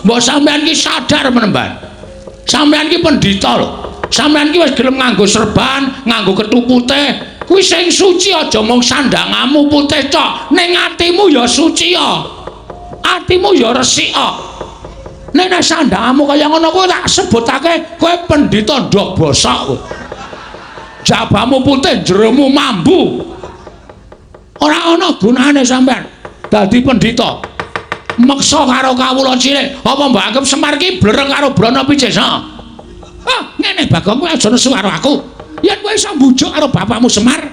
Mbok sampean ki sadar menemban. Sampean ki pendhita lho. Sampean ki wis gelem nganggo serban, nganggo kethu putih. Kuwi sing suci aja mung sandangamu putih tok, ning atimu ya suci ya. Atimu ya resik ya. Nek nek sandangamu kaya ngono kuwi tak sebutake kowe pendhita ndok bosok kowe. Jabamu putih, jeromu mambu. Ora ana gunane sampean dadi pendhita. Meksa karo kawula cilik, apa mbok anggap Semar ki blereng karo Brana Picis? Ha. Ah, ngene Bagong, kowe aja nesu karo aku. Yen kowe iso mbujuk karo bapakmu Semar,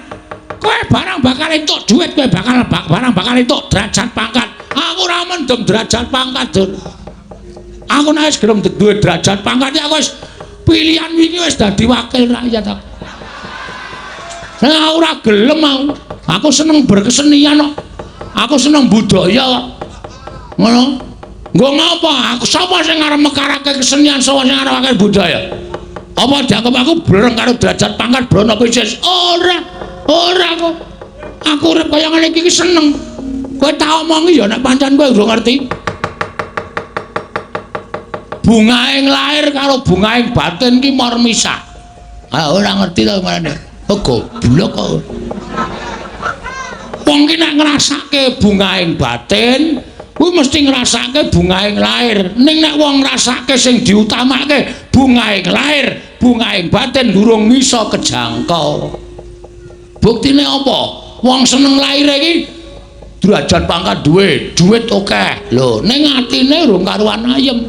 kowe barang bakal entuk dhuwit, kowe bakal barang bakal entuk derajat pangkat. Aku ora mendem derajat pangkat, Dur. Aku nek wis gelem duwe derajat pangkat, aku wis pilihan wingi wis dadi wakil rakyat aku. Nah, ora gelem aku. Aku seneng berkesenian kok. Aku seneng budaya kok. Ngono. Nggo ngapa? Aku sapa sing arep mekarake kesenian, sapa sing arep budaya? Apa dianggap aku blereng karo derajat pangkat Brana Picis? Ora. Ora kok. Aku urip kaya ngene iki seneng. Kowe tak omongi ya nek pancen kowe urung ngerti. Bungaing lahir karo bungaing batin ki mor misah. Ah, ora ngerti to marane. Oh, goblok kok. Wong ki nek ngrasake bungaing batin, kuwi mesti ngrasake bungaing lahir. Ning nek wong ngrasake sing diutamake bungaing lahir, bungaing batin durung iso kejangkau. Buktine apa? Wong seneng lahir iki derajat pangkat duwe, duit akeh. Lho, ning atine urung karuan ayem.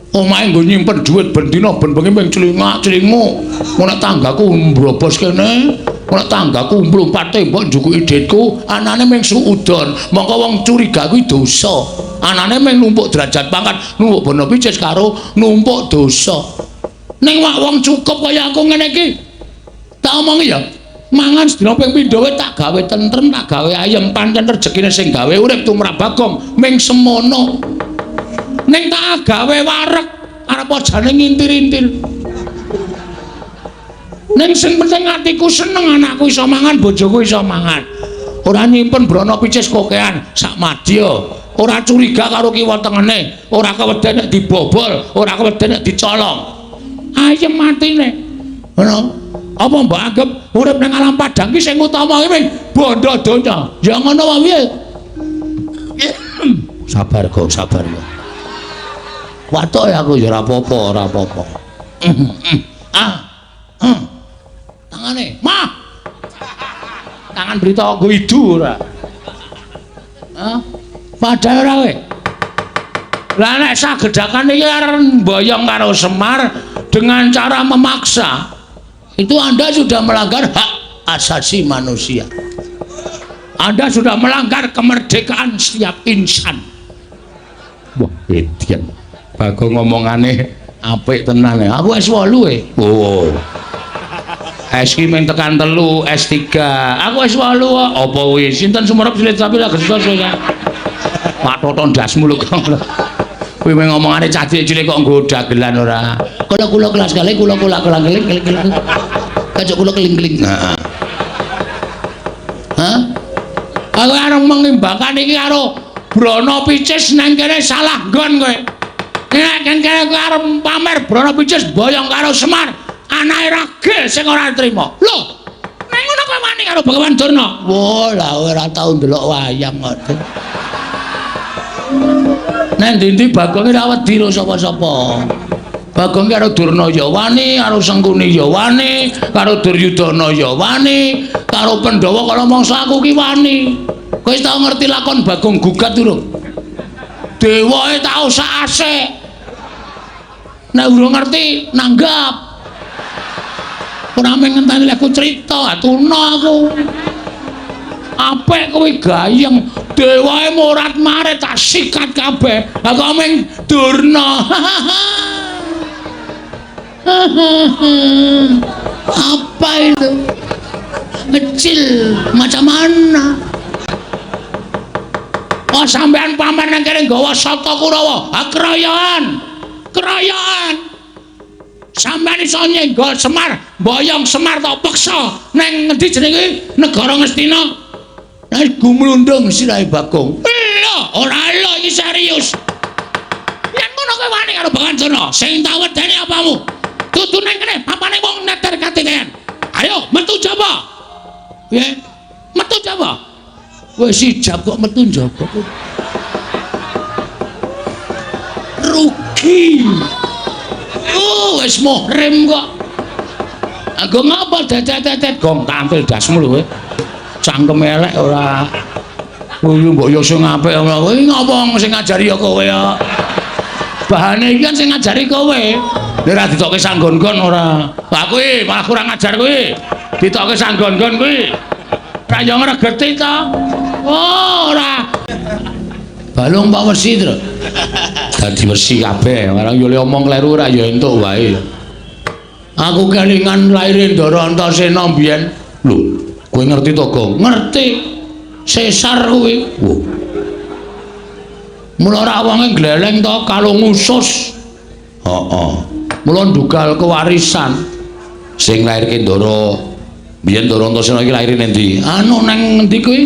Omahe nggo nyimpen dhuwit ben dina ben bengi ming clingak-clinguk. Nek tanggaku mbrobos kene, nek tanggaku mlumpat tembok njukuki dhitku, anane ming suudon. Mongko wong curiga kuwi dosa. Anane ming numpuk derajat pangkat, numpuk bono picis karo numpuk dosa. Ning wak wong cukup kaya aku ngene iki. Tak omongi ya, mangan sedina ping pindho wae tak gawe tentrem, tak gawe ayem, pancen rejekine sing gawe urip tumrap Bagong ming semono. Ning tak gawe wareg, arep jane ngintir-intir. Ning sing penting atiku seneng, anakku iso mangan, bojoku iso mangan. Ora nyimpen brana picis kokean sak madya. Ora curiga karo kiwa tengene, ora keweden nek dibobol, ora keweden nek dicolong. Ayem atine. Ngono. Apa mbok anggap urip ning alam padang ki sing utama ki ming bondo donya? Ya ngono wae piye? Sabar kok, sabar kok. Watuk ya aku ya ora apa-apa, ora apa-apa. Ah. Tangane, mah. Tangan berita nggo idu ora. Hah? Padahal ora kowe. Lah nek sagedakan iki arep mboyong karo Semar dengan cara memaksa, itu Anda sudah melanggar hak asasi manusia. Anda sudah melanggar kemerdekaan setiap insan. Wah, edian. Bagong ngomongane apik tenan ya. Aku S8 e. Oh. S ki mung tekan 3, S3. Aku S8 kok. Apa kuwi? Sinten sumerep silit tapi lagi susah ya. Pak Toton ndasmu lho kok. Kuwi mung ngomongane cah cilik kok nggo dagelan ora. Kula kula kelas kali kula kula kula keling keling keling. Kajok kula keling-keling. Heeh. Hah? Aku arep mengimbangkan iki karo Brana Picis nang kene salah nggon kowe. Nek kene kowe arep pamer Brana Picis boyong karo Semar, anake ragil sing ora trima. Lho, nek ngono kowe wani karo Bagawan Durna? Wah, lah ora tau ndelok wayang kok. Nek ndi-ndi Bagong ora wedi karo sapa-sapa. Bagong karo Durna ya wani, karo Sengkuni ya wani, karo Duryudana ya wani, karo Pandhawa kala mangsa aku ki wani. Kowe wis tau ngerti lakon Bagong gugat durung? Dewae tau sak asik. Nek urung ngerti nanggap. Ora mung ngenteni aku crita, atuna aku. Apik kuwi gayeng, dewae morat-marit tak sikat kabeh. Lah kok mung Durna. Apa itu? Kecil macam mana? Oh, sampean pamer nang kene nggawa sata Kurawa. Ha keroyokan. Keroyokan. Sampean iso nyenggol Semar, mboyong Semar tok peksa nang ngendi jenenge negara Ngastina. Nek gumlundung sirahe Bagong. Lho, ora lho iki serius. wani karo Begawan Durna? Sing tak wedeni apamu? Dudu nang kene papane wong neter katiten. Ayo metu jaba. Piye? Metu jaba. Wis ijab kok metu njaba. Rugi. Oh, wis muhrim kok. Anggo ngapa dedet-dedet gong tampil dasmu lho kowe. Cangkem elek ora. Kuwi mbok yo sing apik ora. Kowe ngapa sing ngajari ya kowe ya. Bahane iki kan sing ngajari kowe. Nek ora ditokke sanggon-gon ora. Lah kuwi malah kurang ajar kuwi. Ditokke sanggon-gon kuwi. Ra yo ngregeti to. Oh, ora. Balung Pak Wesi, Tru. Dadi wesi kabeh. Barang yo le omong kleru ora ya entuk wae. Aku kelingan laire Ndara Antasena mbiyen. Lho, kowe ngerti to, Gong? Ngerti. Sesar kuwi. Wah. Mula ora wonge gleleng to kalung usus. Heeh. Mula ndugal kewarisan. Sing lairke Ndara mbiyen Ndara Antasena iki laire ning ndi? Anu nang ngendi kuwi?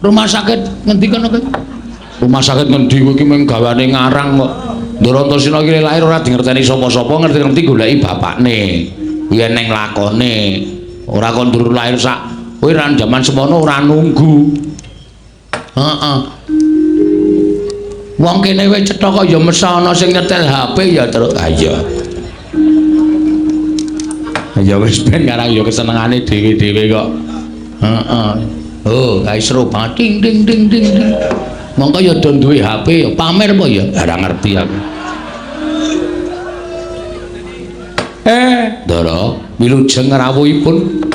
Rumah sakit ngendi kono kuwi? Rumah sakit ngendi kuwi iki mung gawane ngarang kok. Ndara Antasena iki lahir ora dingerteni sapa-sapa, ngerti-ngerti goleki bapakne. Kuwi eneng lakone. Ora kon ndur lahir sak kuwi ra jaman semono ora nunggu. Heeh. Wong kene wis cetha kok ya mesa ana sing nyetel HP ya, Truk. Ha iya. Ya wis ben karang ya kesenengane dhewe-dhewe kok. Heeh. Oh, kae seru banget. Ding ding ding ding ding. Mongko ya do duwe HP ya pamer apa ya? Ora ngerti aku. Ndara, wilujeng rawuhipun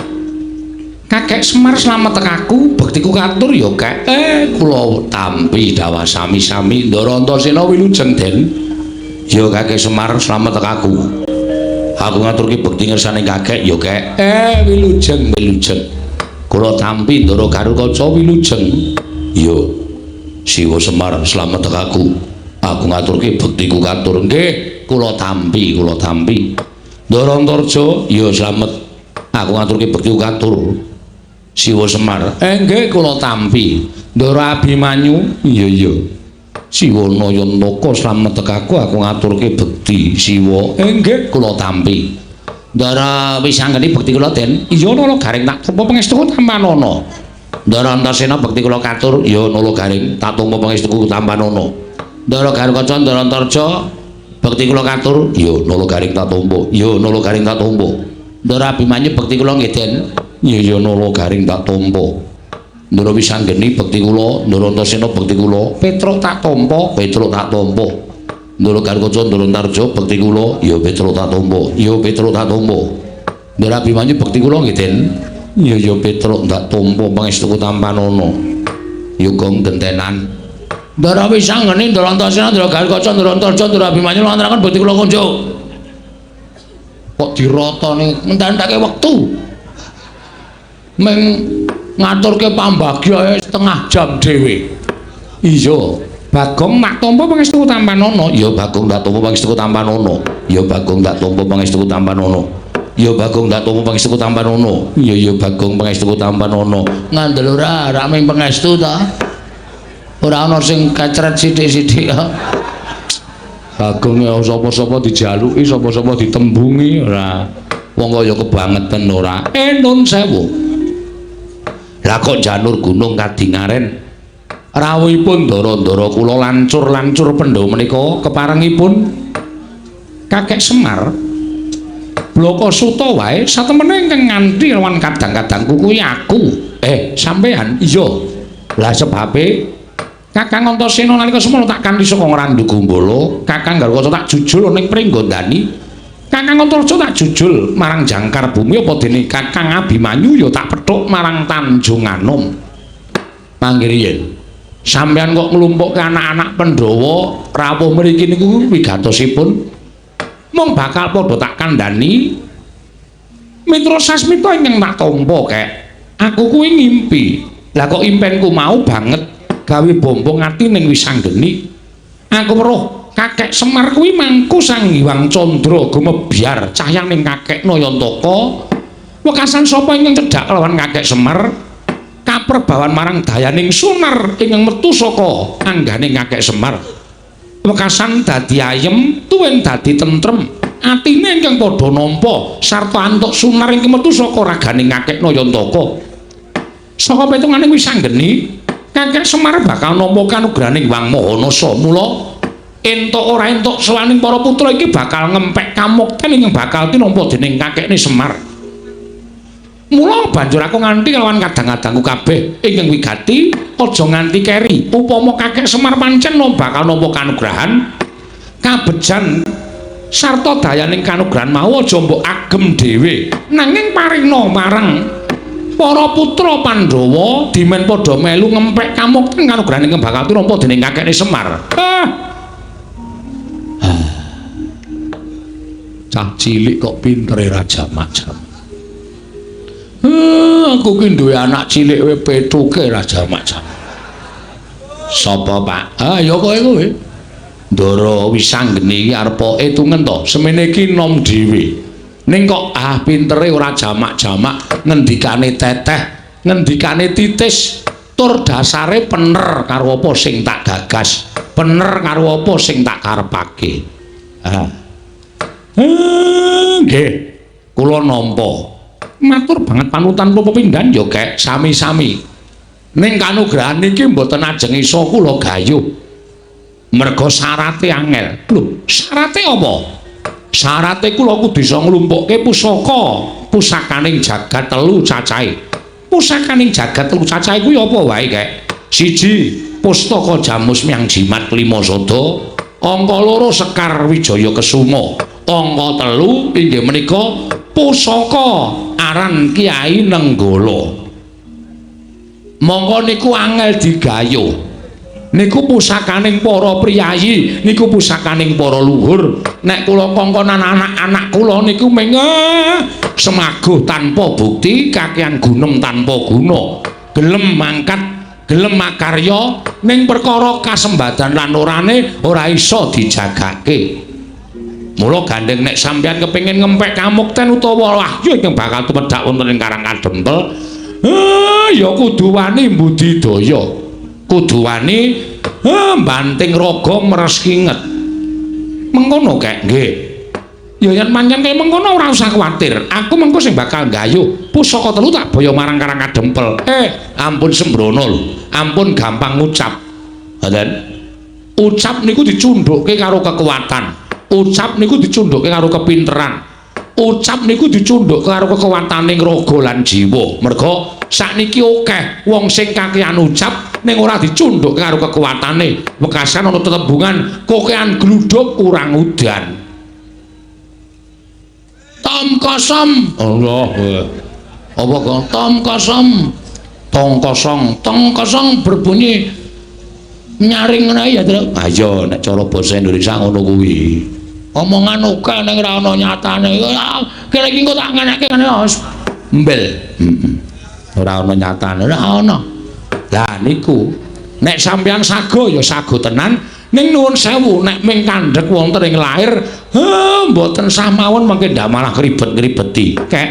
Kakek Semar slamet tekaku, bektiku katur ya, Kek. Kula tampi dawah sami-sami. Ndara Antasena wilujeng, Den. Ya Kakek Semar slamet tekaku. Aku ngaturke bekti ngersane kakek ya, Kek. Wilujeng, wilujeng. Kula tampi Ndara Garukaca wilujeng. Ya. Siwa Semar slamet tekaku. Aku ngaturke bektiku katur. Nggih, kula tampi, kula tampi. Ndara Antarja ya slamet. Aku ngaturke bektiku katur. Siwa Semar. Nggih kula tampi. Ndara Abimanyu. Iya iya. Siwa Nayantaka slamet tekaku, aku ngaturke bekti Siwa. Nggih kula tampi. Ndara Wisanggeni bekti kula, Den. Iya Nala Garing tak tampa pangestuku tampanana. Ndara Antasena bekti kula katur. Iya Nala Garing tak tampa pangestuku tampanana. Ndara Garukaca, Ndara Antarja bekti kula katur. Iya Nala Garing tak tampa. Iya Nala Garing tak tampa. Ndara Abimanyu bekti kula nggih, Den. Iya iya Nala Garing tak tampa. Ndara Wisanggeni bekti kula, Ndara Antasena bekti kula, Petruk tak tampa, Petruk tak tampa. Ndara Garukaca, Ndara Antarja bekti kula, ya Petruk tak tampa, ya Petruk tak tampa. Ndara Abimanyu bekti kula nggih, Den. Iya iya Petruk tak tampa pangestuku tampanana. Ya gong gentenan. Ndara Wisanggeni, Ndara Antasena, Ndara Garukaca, Ndara Antarja, Ndara Abimanyu ngaturaken bekti kula kunjuk. Kok dirotone entek-enteke wektu. Meng ngaturke pambagya setengah jam dhewe. Iya, Bagong tak tampa pangestuku tampanana. Ya Bagong tak tampa pangestuku tampanana. Ya Bagong tak tampa pangestuku tampanana. Ya Bagong tak tampa pangestuku tampanana. Iya iya Bagong pangestuku tampanana. Ngandel ora, ora mung pangestu ta. Ora ana sing kecret sithik-sithik. Bagong ya sapa-sapa dijaluki, sapa-sapa ditembungi ora. Wong kaya kebangetan ora. Nun sewu. Lah kok janur gunung kadingaren rawuhipun ndara-ndara kula lancur-lancur pendhawa menika keparengipun Kakek Semar blaka suta wae satemene ingkang nganti lawan kadang-kadangku kuwi aku. Sampean iya. Lah sebabe Kakang Antasena nalika semono tak kanthi saka Ngrandu Gumbala, Kakang Garukaca tak jujul ning Pringgondani. Kakang Antarja tak jujul marang jangkar bumi apa dene Kakang Abimanyu ya tak pethuk marang Tanjung Anom. Mangke riyen sampeyan kok nglumpukke anak-anak Pandhawa rawuh mriki niku wigatosipun mung bakal padha tak kandhani Mitra Sasmita ingkang tak tampa, Kek. Aku kuwi ngimpi. Lah kok impenku mau banget gawe bombong ati ning Wisanggeni. Aku weruh Kakek Semar kuwi mangku Sang Hyang Candra gumebyar cahyaning Kakek Nayantaka. Wekasan sapa ingkang cedhak kelawan Kakek Semar kaperbawan marang dayaning sunar ingkang metu saka anggane Kakek Semar. Wekasan dadi ayem, tuwin dadi tentrem. Atine ingkang padha nampa sarta antuk sunar ingkang metu saka raganing Kakek Nayantaka. Saka petungane Wisanggeni, Kakek Semar bakal nampa kanugrahaning Hyang Maha Nasa. Mula entuk ora entuk sowaning para putra iki bakal ngempek kamukten ingkang bakal tinampa dening kakekne Semar. Mula banjur aku nganti kelawan kadang-kadangku kabeh ingkang wigati aja nganti keri. Upama Kakek Semar pancen bakal nampa kanugrahan kabejan sarta dayaning kanugrahan mau aja mbok agem dhewe, nanging paringna marang para putra Pandhawa dimen padha melu ngempek kamukten kanugrahan ingkang bakal tinampa dening kakekne Semar. Cah cilik kok pintere raja macam. Aku ki duwe anak cilik kowe petuke raja macam. Sapa, Pak? Ah, ya kowe kowe. Ndara Wisanggeni iki arep etungen to. Semene iki nom dhewe. Ning kok ah pintere ora jamak-jamak, ngendikane teteh, ngendikane titis, tur dasare pener karo apa sing tak gagas, pener karo apa sing tak karepake. Ah. Nggih, kula nampa. Matur banget panutan pepindhan ya, Kek, sami-sami. Ning kanugrahan niki mboten ajeng iso kula gayuh. Merga syarate angel. Lho, syarate apa? Syarate kula kudu iso nglumpukke pusaka, pusakaning jagat telu cacahe. Pusakaning jagat telu cacahe kuwi apa wae, Kek? Siji, pustaka Jamus Myang Jimat Lima Sada, angka loro Sekar Wijaya Kesuma, angka telu inggih menika pusaka aran Kyai Nenggala. Mongko niku angel digayuh. Niku pusakaning para priyayi, niku pusakaning para luhur. Nek kula kongkonan anak-anak kula niku mung semaguh tanpa bukti, kakean gunem tanpa guna. Gelem mangkat, gelem makarya ning perkara kasembadan lan orane ora iso dijagake. Mula gandeng nek sampeyan kepengin ngempek kamukten utawa wahyu ingkang bakal tumedhak wonten ing Karang Kadempel, ya kudu wani mbudidaya. Kudu wani banting raga meres kinget. Mengkono, Kek? Nggih. Ya yen pancen kaya mengkono ora usah kuwatir. Aku mengko sing bakal nggayuh pusaka telu tak boyo marang Karang Kadempel. Ampun sembrono lho. Ampun gampang ngucap. Ngoten. Ucap niku dicundhukke karo kekuatan. Ucap niku dicundhukke karo kepinteran. Ucap niku dicundhukke karo kekuwataning raga lan jiwa. Merga sakniki akeh wong sing kakean ucap ning ora dicundhukke karo kekuatane. Wekasan ana tetembungan kokean gluduk kurang udan. Tom kosong. Allah. Apa kok? Tom kosong. Tong kosong. Tong kosong berbunyi nyaring ngono ya, Truk. Ayo nek cara basa Indonesia ngono kuwi. Omongan akeh ning ora ana nyatane. Kira iki engko tak ngenekke ngene mbel. Heeh. Ora ana nyatane, ora ana. Lah niku nek sampeyan sago ya sago tenan, ning nuwun sewu nek ming kandhek wonten ing lair, mboten sah mawon mangke ndak malah kribet-kribeti. Kek.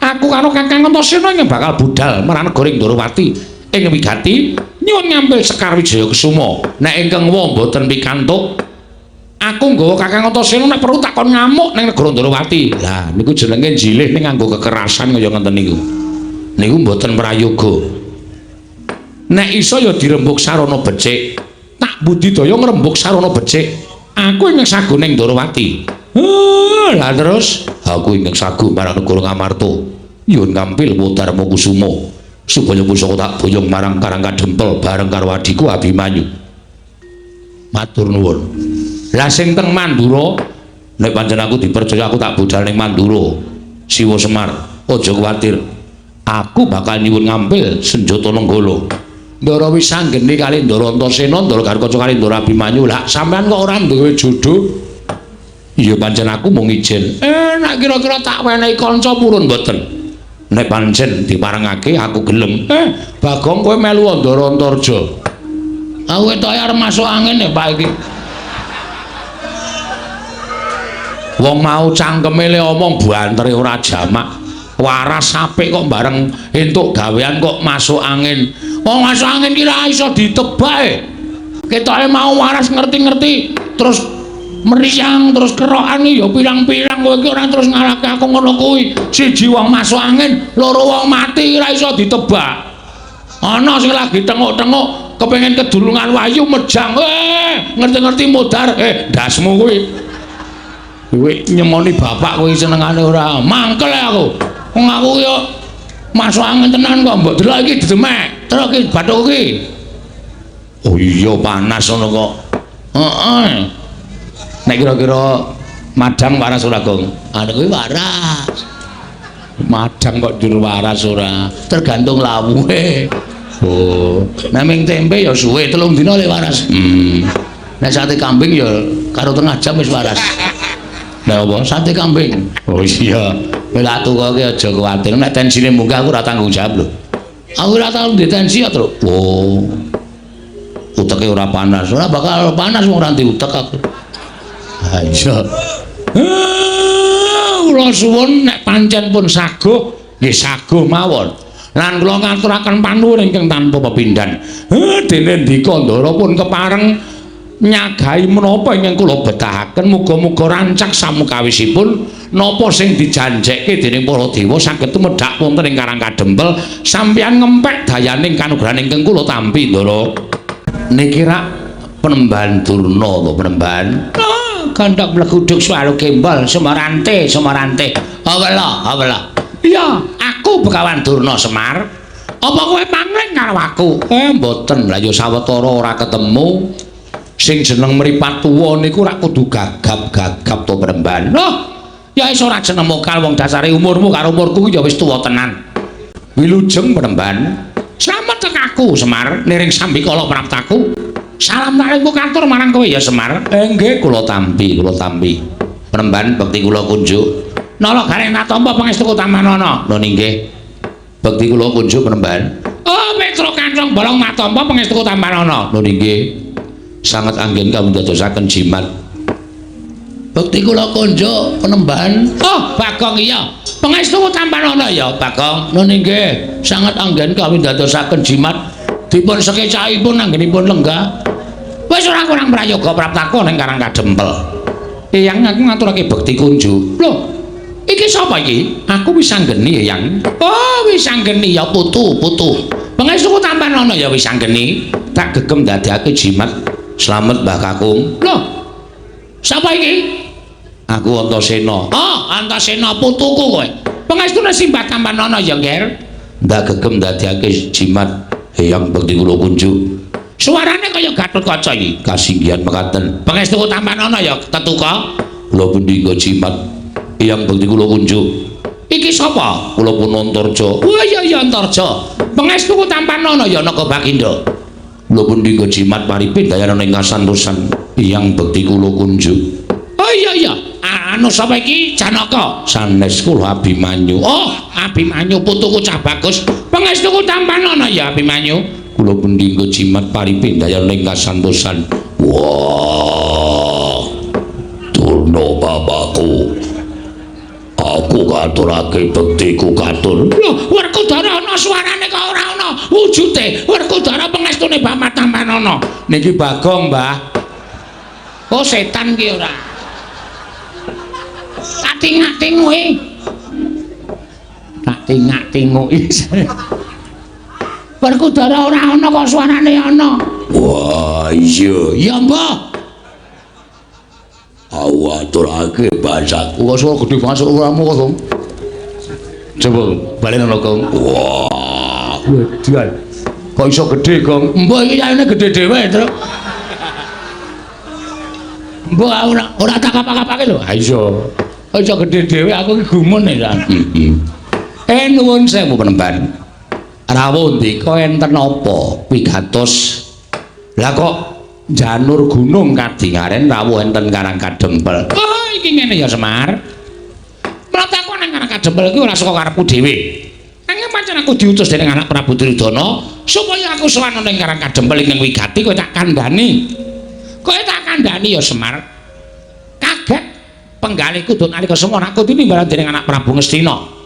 Aku karo Kakang Antasena ingkang bakal budal marang negara Ndorowati ing wigati nyuwun ngambil Sekar Wijaya Kesuma. Nek ingkang wa mboten pikantuk, aku nggawa Kakang Antasena nek perlu tak kon ngamuk ning negara Ndorowati. Lah niku jenenge jilih ning nganggo kekerasan kaya ngenten niku. Niku mboten prayoga. Nek iso ya dirembug sarana becik. Tak budidaya ngrembug sarana becik. Aku ingkang sago ning Ndorowati. Lah terus aku ingkang sago marang negara Ngamarta. Nyuwun ngampil Dharma Kusuma supaya pusaka tak boyong marang Karang Kadempel bareng karo adhiku Abimanyu. Matur nuwun. Lah sing teng Mandura nek pancen aku dipercaya aku tak budal ning Mandura. Siwa Semar, aja kuwatir. Aku bakal nyuwun ngampil senjata Nenggala. Ndara Wisanggeni kali Ndara Antasena, Ndara Garukaca kali Ndara Abimanyu. Lah sampean kok ora duwe jodho? Iya pancen aku mung ijen. Nek kira-kira tak wenehi kanca purun mboten. Nek pancen diparengake aku gelem. Bagong kowe melu Ndara Antarja. Aku ketoke arep masuk angin ya Pak iki. Wong mau cangkeme le omong bantere ora jamak. Waras apik kok bareng entuk gawean kok masuk angin. Wong masuk angin ki ra iso ditebak. Ketoke mau waras ngerti-ngerti terus meriang terus kerokan ya pirang-pirang kowe iki ora terus ngalahke aku ngono kuwi. Siji wong masuk angin, loro wong mati ora iso ditebak. Ana sing lagi tenguk-tenguk kepengin kedulungan wahyu mejang. Ngerti-ngerti modar, ndasmu kuwi. Kuwi nyemoni bapak kuwi senengane ora. Mangkel aku. Wong aku yo masuk angin tenan kok mbok delok iki didemek. Terus iki bathuk iki. Oh iya panas ngono kok. Heeh. Nek kira-kira madang waras ora, Gong? Anu kuwi waras. Madang kok njur waras ora? Tergantung lawuhe. Oh, nek ming tempe ya suwe 3 dina le waras. Nek sate kambing ya karo tengah jam wis waras. Lah apa? Sate kambing. Oh iya. Kowe lak tukoke aja kuwatir. Nek tensine munggah aku ora tanggung jawab lho. Aku ora tau ndek tensi ya, Truk. Oh. Uteke ora panas. Ora bakal panas wong ora ndek utek aku. Ha iya. Kula suwun nek pancen pun saguh, nggih saguh mawon. Lan kula ngaturaken panuwun ingkang tanpa pepindhan. Dene ndika Ndara pun kepareng nyagahi menapa ingkang kula betahaken, muga-muga rancak samukawisipun napa sing dijanjekke dening para dewa saged tumedhak wonten ing Karang Kadempel, sampeyan ngempek dayaning kanugrahan ingkang kula tampi Ndara. Niki rak Penemban Durna to Penemban? Oh, gandhak mleguduk suara gembol Semarante Semarante. Awela awela. Iya, aku Begawan Durna Semar. Apa kowe pangling karo aku? Mboten. Lah ya sawetara ora ketemu. Sing jeneng mripat tuwa niku rak kudu gagap-gagap to Penemban. Loh, ya iso ora jeneng mokal wong dasare umurmu karo umurku ya wis tuwa tenan. Wilujeng Penemban. Slamet aku Semar, niring sambikala praptaku. Salam taringku katur marang kowe ya Semar. Nggih, kula tampi, kula tampi. Penemban bekti kula kunjuk. Nala gareng natampa pangestu Tamanana. Lho nggih. Bekti kula kunjuk Penemban. Oh, Petruk Kancong Bolong natampa pangestu Tamanana. Lho nggih. Sanget anggen kawindadosaken jimat. Bekti kula kunjuk Penemban. Oh, Bagong iya. Pangestu Tampanana ya, Bagong. Lho nggih. Sanget anggen kawindadosaken jimat. Dipun sekecahipun anggenipun lenggah. Wis ora kurang prayoga praptaku ning Karang Kadempel. Eyang aku ngaturake bekti kunjuk. Lho, iki sapa iki? Aku wis anggeni, Eyang. Oh, wis anggeni ya putu, putu. Pangestu Tampanana ya wis anggeni. Tak gegem dadekake jimat. Slamet Mbah Kakung. Lho. Sapa iki? Aku Antasena. Oh, Antasena putuku kowe. Pangestune Simbah Tampanana ya, Nger. Ndak gegem dadekake jimat. Eyang bekti kula kunjuk. Suarane kaya Gatotkaca iki. Kasinggihan mekaten. Pangestu Tampanana ya tetuka. Kula pundi jimat. Eyang bekti kula kunjuk. Iki sapa? Kula pun Antarja. Oh iya iya Antarja. Pangestu Tampanana ya Naga Baginda. Kula pundi jimat paripin dayana ing kasantosan. Eyang bekti kula kunjuk. Oh iya iya. Anu sapa iki? Janaka. Sanes kula Abimanyu. Oh, Abimanyu putuku cah bagus. Pangestu Tampanana ya Abimanyu. Kula pundi jimat paripin dayana ing kasantosan. Wah. Durna bapakku. Aku ngaturake bektiku katur. Lho, Werkudara ana suarane kok ora ana wujude. Werkudara pangestune Bapak Tampanana. Niki Bagong, Mbah. Oh, setan ki ora. Tak tingak-tinguki. Tak tingak-tinguki. Werkudara ora ana kok suarane ana. Wah, iya. Ya, Mbah. Aku aturake bahasaku. Kok suara gedhe banget suaramu kok, Gong. Coba balen ana, Gong. Wah, wedan. Kok iso gedhe, Gong? Mbah iki yayane gedhe dhewe, Truk. Mbah ora ora tak kapak-kapake lho. Ha iya. Kok iso gedhe dhewe aku iki gumun ya. Heeh. Nuwun sewu Penemban. Rawuh ndika enten apa wigatos? Lah kok janur gunung kadingaren rawuh enten Karang Kadempel. Oh, iki ngene ya Semar. Mlate aku nang Karang Kadempel iki ora saka karepku dhewe. Nanging pancen aku diutus dening anak Prabu Duryudana supaya aku sowan ning Karang Kadempel ingkang wigati kowe tak kandhani. Kowe tak kandhani ya Semar. Kaget penggalihku duk nalika semono aku tinimbalan dening anak Prabu Ngastina.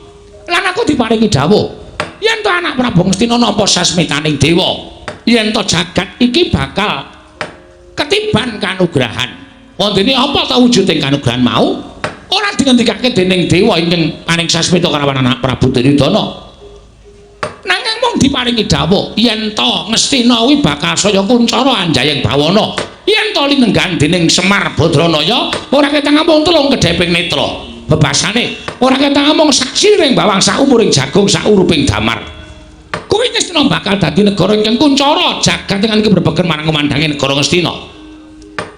Lan aku diparingi dawuh yen to anak Prabu Ngastina nampa sasmitaning dewa, yen to jagat iki bakal Ketiban kanugrahan. Wondene apa ta wujuding kanugrahan mau? Ora dingendikake dening dewa ingkang paring sasmita kalawan anak Prabu Duryudana. Nanging mung diparingi dawuh yen to Ngastina kuwi bakal saya kuncara anjayeng bawana. Yen to linenggan dening Semar Badranaya ora ketang amung telung kedheping netra. Bebasane ora ketang amung saksiring bawang saumuring jagung sauruping damar. Kuwi Ngastina bakal dadi negara ingkang kuncara jagat ingkang brebegen marang kumandange negara Ngastina.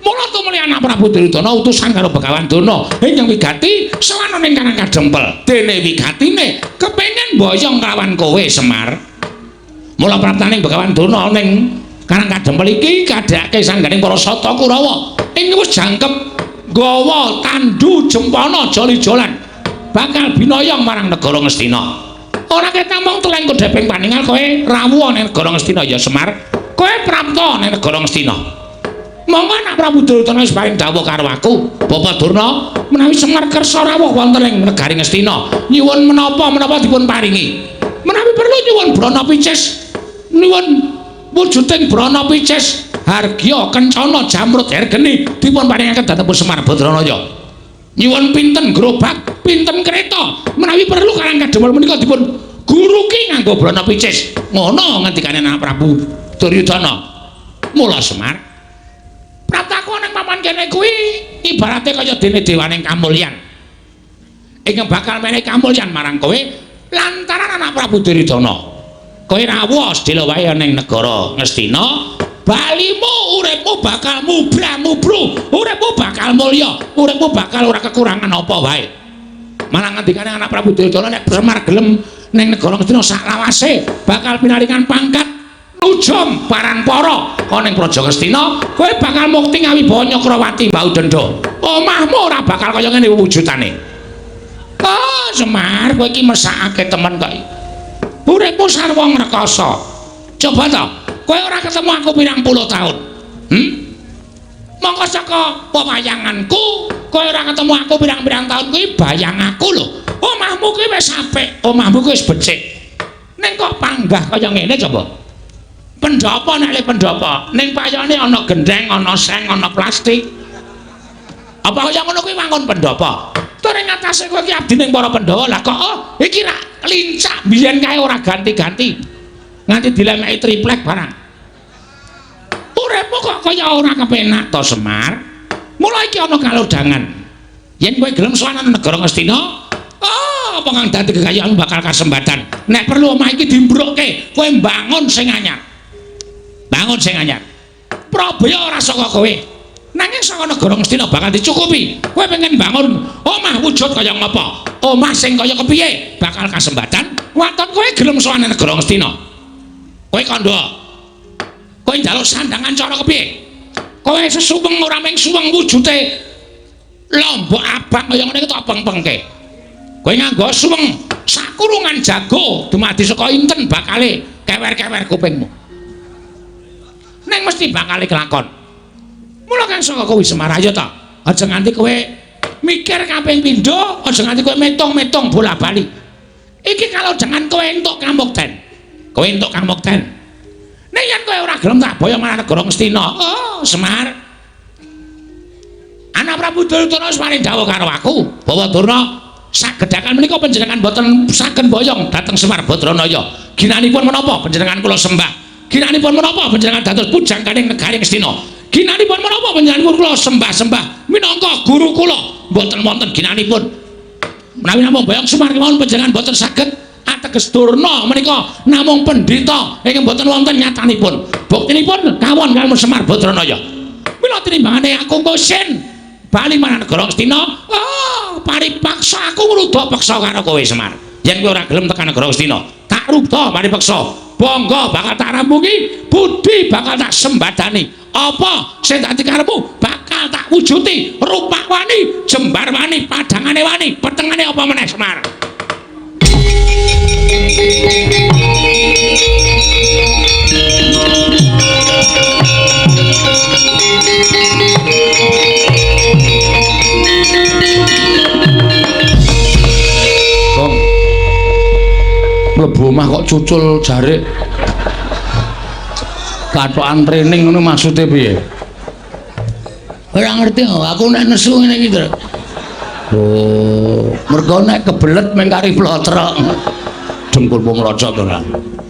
Mula tumuli anak Prabu Duryudana utusan karo Begawan Durna ingkang wigati sowan ning Karang Kadempel. Dene wigatine kepengin mboyong kelawan kowe Semar. Mula praptaning Begawan Durna ning Karang Kadempel iki kadhake sangganing para Sata Kurawa ing wis jangkep gawa tandu jempana joli-jolan bakal binoyong marang negara Ngastina. Ora ketamung teleng kodheping paningal kowe rawuh ning negara Ngastina ya Semar. Kowe prapta ning negara Ngastina. Monggo anak Prabu Duryudana wis paring dawuh karo aku, Bapak Durna, menawi Semar kersa rawuh wonten ing negari Ngastina, nyuwun menapa-menapa dipun paringi. Menawi perlu nyuwun brana picis, nyuwun wujuding brana picis, hargya kencana jamrut hergeni dipun paringaken dhateng Semar Badranaya. Nyuwun pinten gerobak, pinten kereta, menawi perlu Karang Kadempel menika dipun guruki nganggo brana picis. Ngono ngendikane anak Prabu Duryudana. Mula Semar prataku ning papan kene kuwi ibarate kaya dene dewaning kamulyan. Ingkang bakal menehi kamulyan marang kowe lantaran anak Prabu Duryudana. Kowe rawuh sedhela wae ning negara Ngastina, balimu uripmu bakal mubra-mubru, uripmu bakal mulya, uripmu bakal ora kekurangan apa wae. Malah ngendikane anak Prabu Duryudana nek Semar gelem ning negara Ngastina saklawase bakal pinaringan pangkat nujum paranpara ana ning Praja Ngastina, kowe bakal mukti ngawibawa Nyakrawati Mbau Denda. Omahmu ora bakal kaya ngene wujudane. Oh, Semar, kowe iki mesakake temen kok. Uripmu sarwa ngrekasa. Coba to, kowe ora ketemu aku pirang puluh tahun. Mongko saka pewayanganku, kowe ora ketemu aku pirang-pirang tahun kuwi bayang aku lho. Omahmu kuwi wis apik, omahmu kuwi wis becik. Ning kok panggah kaya ngene coba? Pendhapa nek le pendhapa, ning payone ana gendheng, ana seng, ana plastik. Apa kaya ngono kuwi wangun pendhapa? Tur ing atase kowe iki abdi ning para Pandhawa. Lah kok oh, iki rak lincak biyen kae ora ganti-ganti. Nganti dilemeki triplek barang. Uripmu kok kaya ora kepenak to Semar? Mula iki ana kalodhangan. Yen kowe gelem sowan nang negara Ngastina, oh, apa kang dadi kekayaanmu bakal kasembatan. Nek perlu omah iki dimbrukke, kowe mbangun sing anyar. Bangun sing anyar. Prabaya ora saka kowe. Nanging saka negara Ngastina bakal dicukupi. Kowe pengen bangun omah wujud kaya ngapa? Omah sing kaya kepiye bakal kasembatan. Waton kowe gelem sowan nang negara Ngastina. Kowe kandha. Kowe njaluk sandangan cara kepiye? Kowe sesuweng ora mung suweng wujute lombok abang kaya ngene iki tak peng-pengke. Kowe nganggo suweng sakurungan jago dumadi saka inten bakale kewer-kewer kupingmu. Neng mesti bakale kelakon. Mula kang saka kuwi Semar ayo ta. Aja nganti kowe mikir kaping pindho, aja nganti kowe metung-metung bola-bali. Iki kalau jangan kowe entuk kamukten. Kowe entuk kamukten. Nek yen kowe ora gelem tak boyong marang negara Ngastina. Oh, Semar. Anak Prabu Duryudana wis paring dawuh karo aku, Bawa Durna sagedhakan menika panjenengan boten saged boyong dhateng Semar Badranaya. Ginanipun menapa panjenengan kula sembah? Ginanipun menapa panjenengan dados pujangganing negari Ngastina? Ginanipun menapa panjenengan kula sembah-sembah minangka guru kula? Mboten wonten ginanipun. Menawi namung boyong Semar kemawon panjenengan boten saged ateges Durna menika namung pendhita ingkang boten wonten nyatanipun. Buktinipun kawon kaliyan Semar Badranaya. Mila tinimbangane aku kosin bali marang negara Ngastina, oh, paripaksa aku ngruda peksa karo kowe Semar. Yen kowe ora gelem tekan negara Ngastina, tak ruda paripeksa. Bangga bakal tak rampungi, budi bakal tak sembadani. Apa sing dadi karepmu bakal tak wujuti. Rupak wani, jembar wani, padangane wani, petengane apa meneh Semar. Bang. Mlebu omah kok cucul jarik. Kathokan training ngono maksude piye? Ora ngerti aku nek nesu ngene iki, Tru. Oh, mergo nek kebelet meng kari plotrok. Dengkul mlocot ora.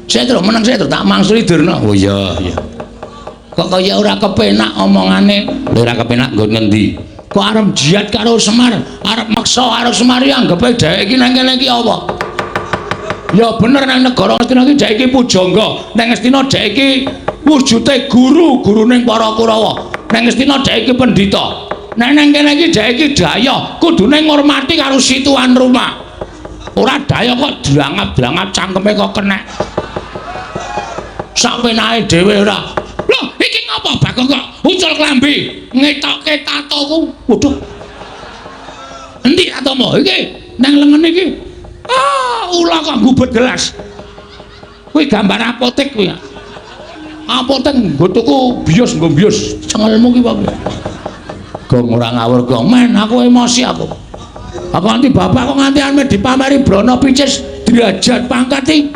Saya terus meneng, saya terus tak mangsuli Durna. Oh iya, iya. Kok kaya ora kepenak omongane? Ora kepenak nggon ngendi? Kok arep jihad karo Semar, arep maksa karo Semar iki anggepe dheweke iki nang kene iki apa? Ya bener nang negara Ngastina iki dheweke iki pujangga, nang Ngastina dheweke iki wujude guru, guruning para Kurawa. Nang Ngastina dheweke iki pendhita. Nek nang kene iki dheweke iki daya, kudune ngurmati karo si tuan rumah. Ora daya kok drangap-drangap cangkeme kok kenek. Sak penake dhewe ora. Lho, iki ngapa Bagong kok ucul klambi ngetokke tatoku? Waduh. Endi tatomu? Iki nang lengen iki. Ah, ula kok gubet gelas. Kuwi gambar apotek kuwi. Apotek nggo tuku bios nggo bios. Cengelmu ki apa? Gong ora ngawur gong. Men, aku emosi aku. Aku nganti bapak kok nganti ame dipameri Brana Picis derajat pangkat iki.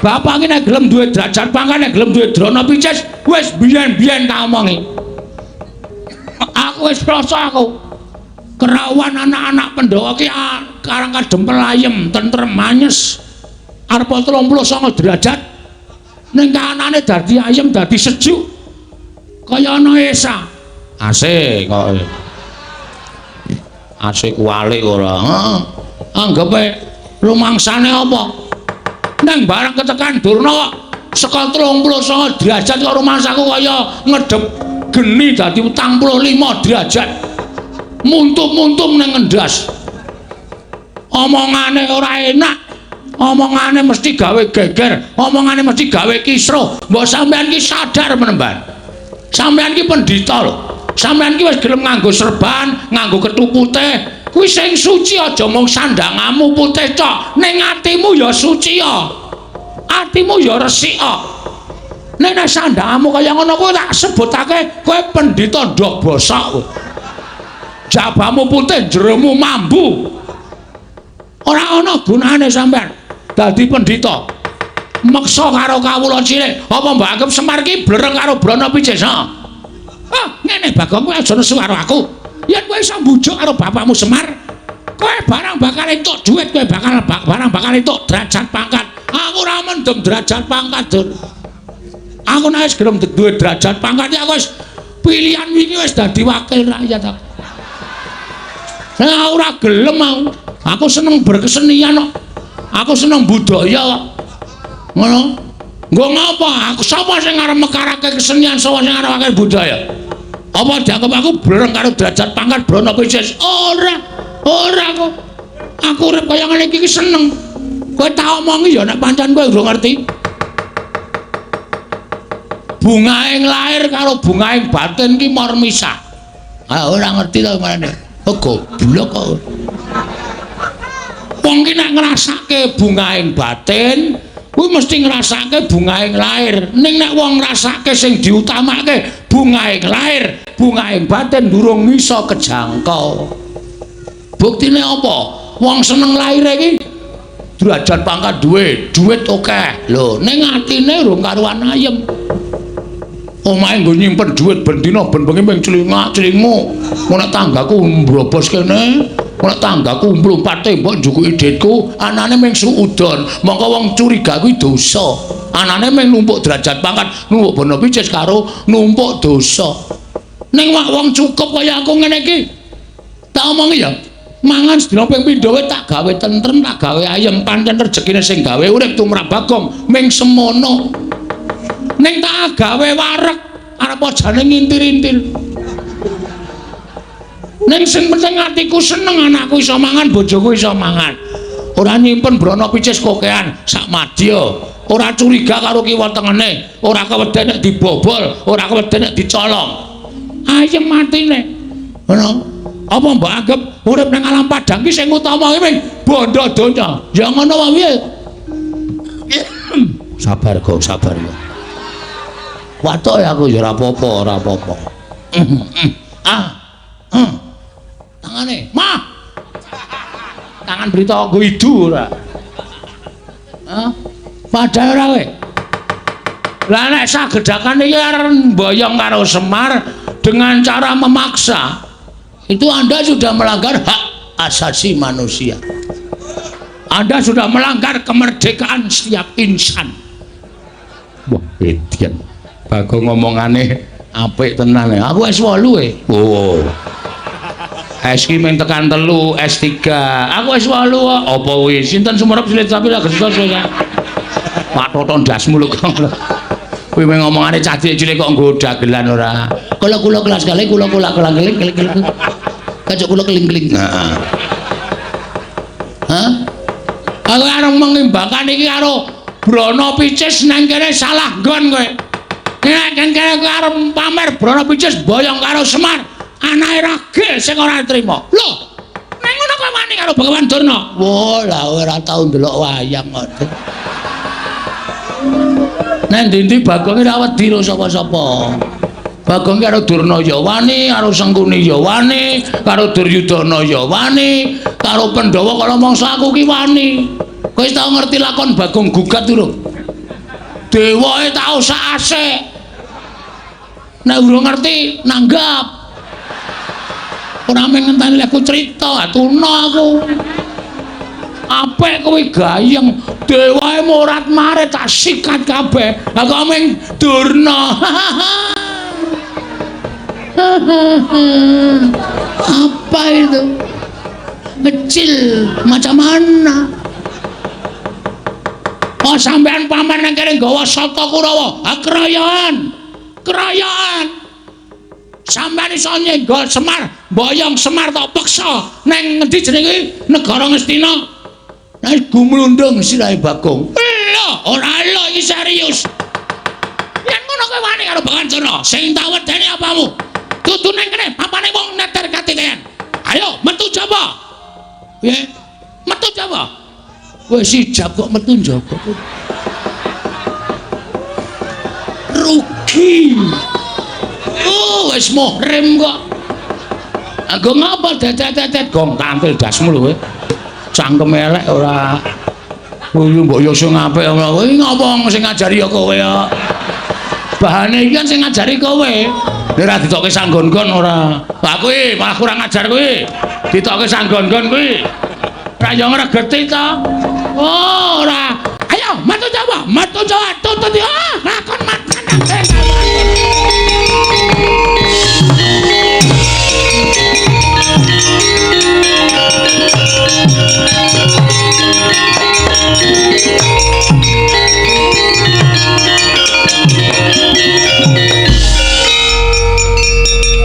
Bapak iki nek gelem duwe derajat pangkat, nek gelem duwe Brana Picis, wis biyen-biyen tak omongi. Aku wis rasa aku. Kerawan anak-anak Pandhawa ki karang kadempel ayem, tentrem, anyes. Arep 39 derajat. Ning kahanane dadi ayem, dadi sejuk. Kaya ana esa. AC kok. AC kuwalik ora. Heeh. Anggepe rumangsane apa? Nang barang ketekan Durna kok saka 39 derajat kok rumangsaku kaya ngedep geni dadi 45 derajat. Muntum-muntum nang ngendas. Omongane ora enak. Omongane mesti gawe geger, omongane mesti gawe kisruh. Mbok sampean ki sadar menemban. Sampean ki pendhita lho. Sampean ki wis gelem nganggo serban, nganggo kethu putih. Kuwi sing suci aja mung sandangamu putih tok, ning atimu ya suci ya. Atimu ya resik ya. Nek nek sandangamu kaya ngono kuwi tak sebutake kowe pendhita ndok bosok kowe. Jabamu putih, jeromu mambu. Ora ana gunane sampean dadi pendhita. Meksa karo kawula cilik, apa mbok anggap Semar ki blereng karo Brana Picis? Ha? Ah, ngene Bagong, kowe aja nesu karo aku. Yen kowe iso mbujuk karo bapakmu Semar, kowe barang bakal entuk dhuwit, kowe bakal barang bakal entuk derajat pangkat. Aku ora mendem derajat pangkat, Dur. Aku nek wis gelem duwe derajat pangkat, aku wis pilihan wingi wis dadi wakil rakyat aku. Nah, ora gelem aku. Aku seneng berkesenian kok. Aku seneng budaya kok. Ngono. Nggo ngapa? Aku sapa sing arep mekarake kesenian, sapa sing arep mekarake budaya? Apa dianggap aku blereng karo derajat pangkat Brana Picis? Ora. Ora kok. Aku urip kaya ngene iki seneng. Kowe tak omongi ya nek pancen kowe urung ngerti. Bungaing lahir karo bungaing batin ki mor misah. Ah, ora ngerti to marane. Oh, goblok kok. Wong ki nek ngrasake bungaing batin, kuwi mesti ngrasake bungaing lahir. Ning nek wong ngrasake sing diutamake bungaing lahir, bungaing batin durung iso kejangkau. Buktine apa? Wong seneng lahir iki derajat pangkat duwe, duit akeh. Lho, ning atine urung karuan ayem. Omahe nggo nyimpen dhuwit ben dina ben bengi ming clingak-clinguk. Nek tanggaku mbrobos kene, nek tanggaku mlumpat tembok njukuki dhitku, anane ming suudon. Mongko wong curiga kuwi dosa. Anane ming numpuk derajat pangkat, numpuk bono picis karo numpuk dosa. Ning wong cukup kaya aku ngene iki, tak omongi ya, mangan sedina ping pindho wae tak gawe tentrem, tak gawe ayem, pancen rejekine sing gawe urip tumrap Bagong ming semono. Ning tak gawe wareg, arep jane ngintir-intir. Ning sing penting atiku seneng, anakku iso mangan, bojoku iso mangan. Ora nyimpen brana picis kokean sak madya. Ora curiga karo kiwa tengene, ora keweden nek dibobol, ora keweden nek dicolong. Ayem atine. Ngono. Apa mbok anggap urip nang alam padang ki sing utama ki ming bondo donya? Ya ngono wae piye? Sabar kok, sabar ya. Watuk ya aku ya ora apa-apa, ora apa-apa. Ah. Tangane, mah. Tangan berita nggo idu ora. Hah? Padahal ora kowe. Lah nek sagedhakan iki arep mboyong karo Semar, dengan cara memaksa, itu Anda sudah melanggar hak asasi manusia. Anda sudah melanggar kemerdekaan setiap insan. Wah, edian. Bagong ngomongane apik tenan. Aku S8 e. Oh. S ki mung tekan 3, S3. Aku S8 kok. Apa kuwi? Sinten sumerep silit sapi lak gesos ya. Pak Toton ndasmu lho kok. Kuwi mung ngomongane cah cilik kok nggo dagelan ora. Kula kula kelas kali kula kula kelang keling keling keling. Kacuk kula keling-keling. Heeh. Hah? Aku arep mengimbakan iki karo Brana Picis nang kene salah nggon kowe. Nek kene kowe arep pamer Brana Picis boyong karo Semar, anake ragil sing ora trima. Lho, nang ngono kowe wani karo Bagawan Durna? Wah, lah ora tau ndelok wayang kok. Nang ndi-ndi Bagong ora wedi karo sapa-sapa. Bagong karo Durna ya wani, karo Sengkuni ya wani, karo Duryudana ya wani, karo Pandhawa kala mangsa aku ki wani. Kowe wis tau ngerti lakon Bagong gugat durung? Dewae tau sak asik. Nek urung ngerti nanggap. Ora mung ngenteni aku crita, atuna aku. Apik kuwi gayeng, dewae morat-marit tak sikat kabeh. Lah kok mung Durna. Apa itu? Kecil macam mana? Oh sampean paman nang kene nggawa sata Kurawa. Ha kerayaan. Kerayaan. Sampean iso nyenggol Semar, mboyong Semar tok peksa nang ngendi jenenge negara Ngastina. Nek gumlundung sirahe Bagong. Lho, ora lho iki serius. Yen ngono kowe wani karo Bagawan Durna, sing tak wedeni apamu? Dudu nang kene papane wong neter katiten. Ayo metu jaba. Piye? Metu jaba. Wis ijab kok metu njaba. Rugi. Oh, wis muhrim kok. Anggo ngapa dedet-dedet gong kantil dasmu lho kowe. Cangkem elek ora. Kuwi mbok yo sing apik ora. Kowe ngopo sing ngajari ya kowe ya. Bahane iki kan sing ngajari kowe. Nek ora ditokke sanggon-gon ora. Lah kuwi malah kurang ajar kuwi. Ditokke sanggon-gon kuwi. Ora yo ngregeti to. Oh, ora. Ayo metu Jawa, metu Jawa, tutut ya. Lakon matan.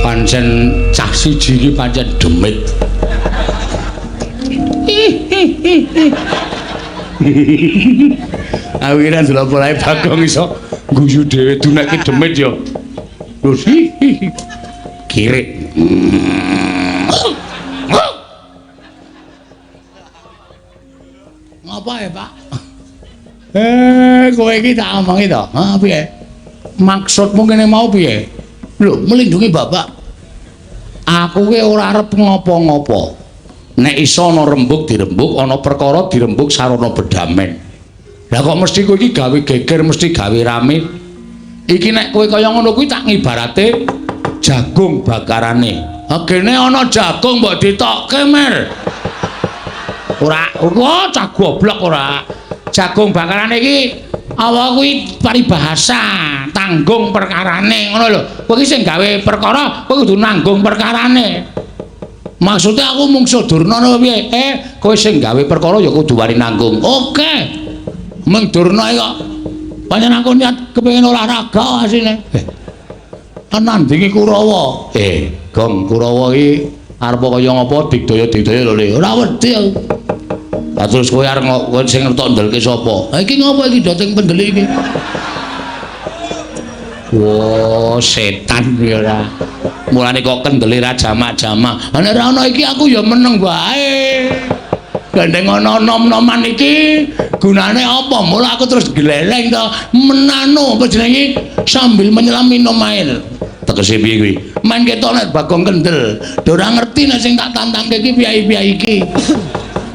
Pancen cah siji iki pancen demit. Aku kira ndelok polahe Bagong iso guyu dhewe duneke demit ya. Terus kirik. Ngapa ya, Pak? Kowe iki tak omongi to. Ha piye? Maksudmu kene mau piye? Lho, melindungi bapak. Aku ki ora arep ngopo-ngopo. Nek iso ana rembug dirembug, ana perkara dirembug sarana bedamen. Lah kok mesti kowe iki gawe geger, mesti gawe rame. Iki nek kowe kaya ngono kuwi tak ngibarate jagung bakarane. Ha kene ana jagung mbok ditokke, Mer. Ora, wah cah goblok ora. Jagung bakarane iki apa kuwi paribahasa, tanggung perkarane ngono lho. Kowe iki sing gawe perkara, kowe kudu nanggung perkarane. Maksudnya aku mungsuh Durna apa piye? Kowe sing gawe perkara ya kudu wani nanggung. Oke. Mung Durna iki kok pancen aku niat kepengin olahraga asine. Nandingi Kurawa. Gong Kurawa iki arep kaya ngapa digdaya-digdaya lho Le. Ora wedi aku. Lah terus kowe arep kowe sing ngertok ndelke sapa? Ha iki ngopo iki doteng pendeli iki? Wah, setan ya ora. Mulane kok kendele ra jamak-jamak. Ha nek ora ana iki aku ya meneng wae. Gandeng ana nom-noman iki gunane apa? Mula aku terus gleleng to menano apa jenenge sambil menyelam minum air. Tegese piye kuwi? Men ketok nek Bagong kendel. Ora ngerti nek sing tak tantangke iki piye-piye iki.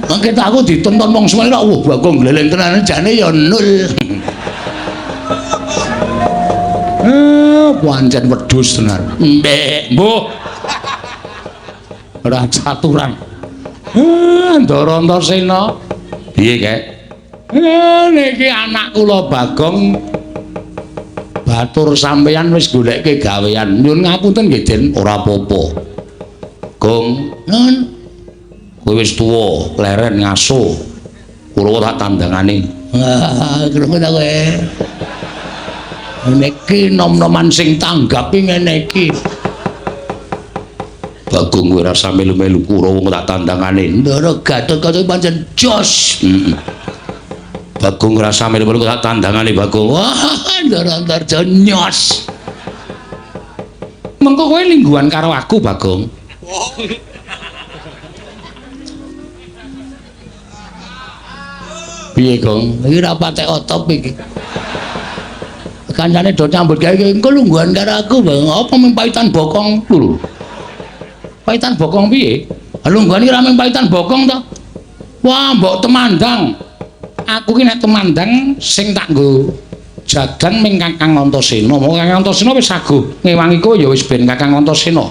Mangke aku ditonton wong semene wah Bagong gleleng tenan jane ya nul. Pancen wedhus tenan. Mbek, mbuh. Ora caturan. Ndara Antasena. Piye, Kek? Niki anak kula Bagong batur sampeyan wis goleke gawean. Nyuwun ngapunten nggih, Den, ora apa-apa. Gong, nun. Kowe wis tuwa, leren ngaso. Kula tak tandangane. Wah, krungu ta kowe? Niki nom-noman sing tanggapi ngene iki. Bagong kowe ora usah melu-melu Kurawa tak tandangane. Ndara Gatotkaca pancen jos. Heeh. Bagong ora usah melu-melu tak tandangane Bagong. Wah, Ndara Antarja nyos. Mengko kowe lingguhan karo aku, Bagong. Piye, Gong? Iki ora patek otop iki. Kancane do nyambut gawe engko lungguhan karo aku, Bang. Apa mung paitan bokong lho? Paitan bokong piye? Lungguhan iki ora mung paitan bokong to. Wah, mbok temandang. Aku ki nek temandang sing tak nggo jagan ming Kakang Antasena. Monggo Kakang Antasena wis saguh ngewangi kowe ya wis ben Kakang Antasena.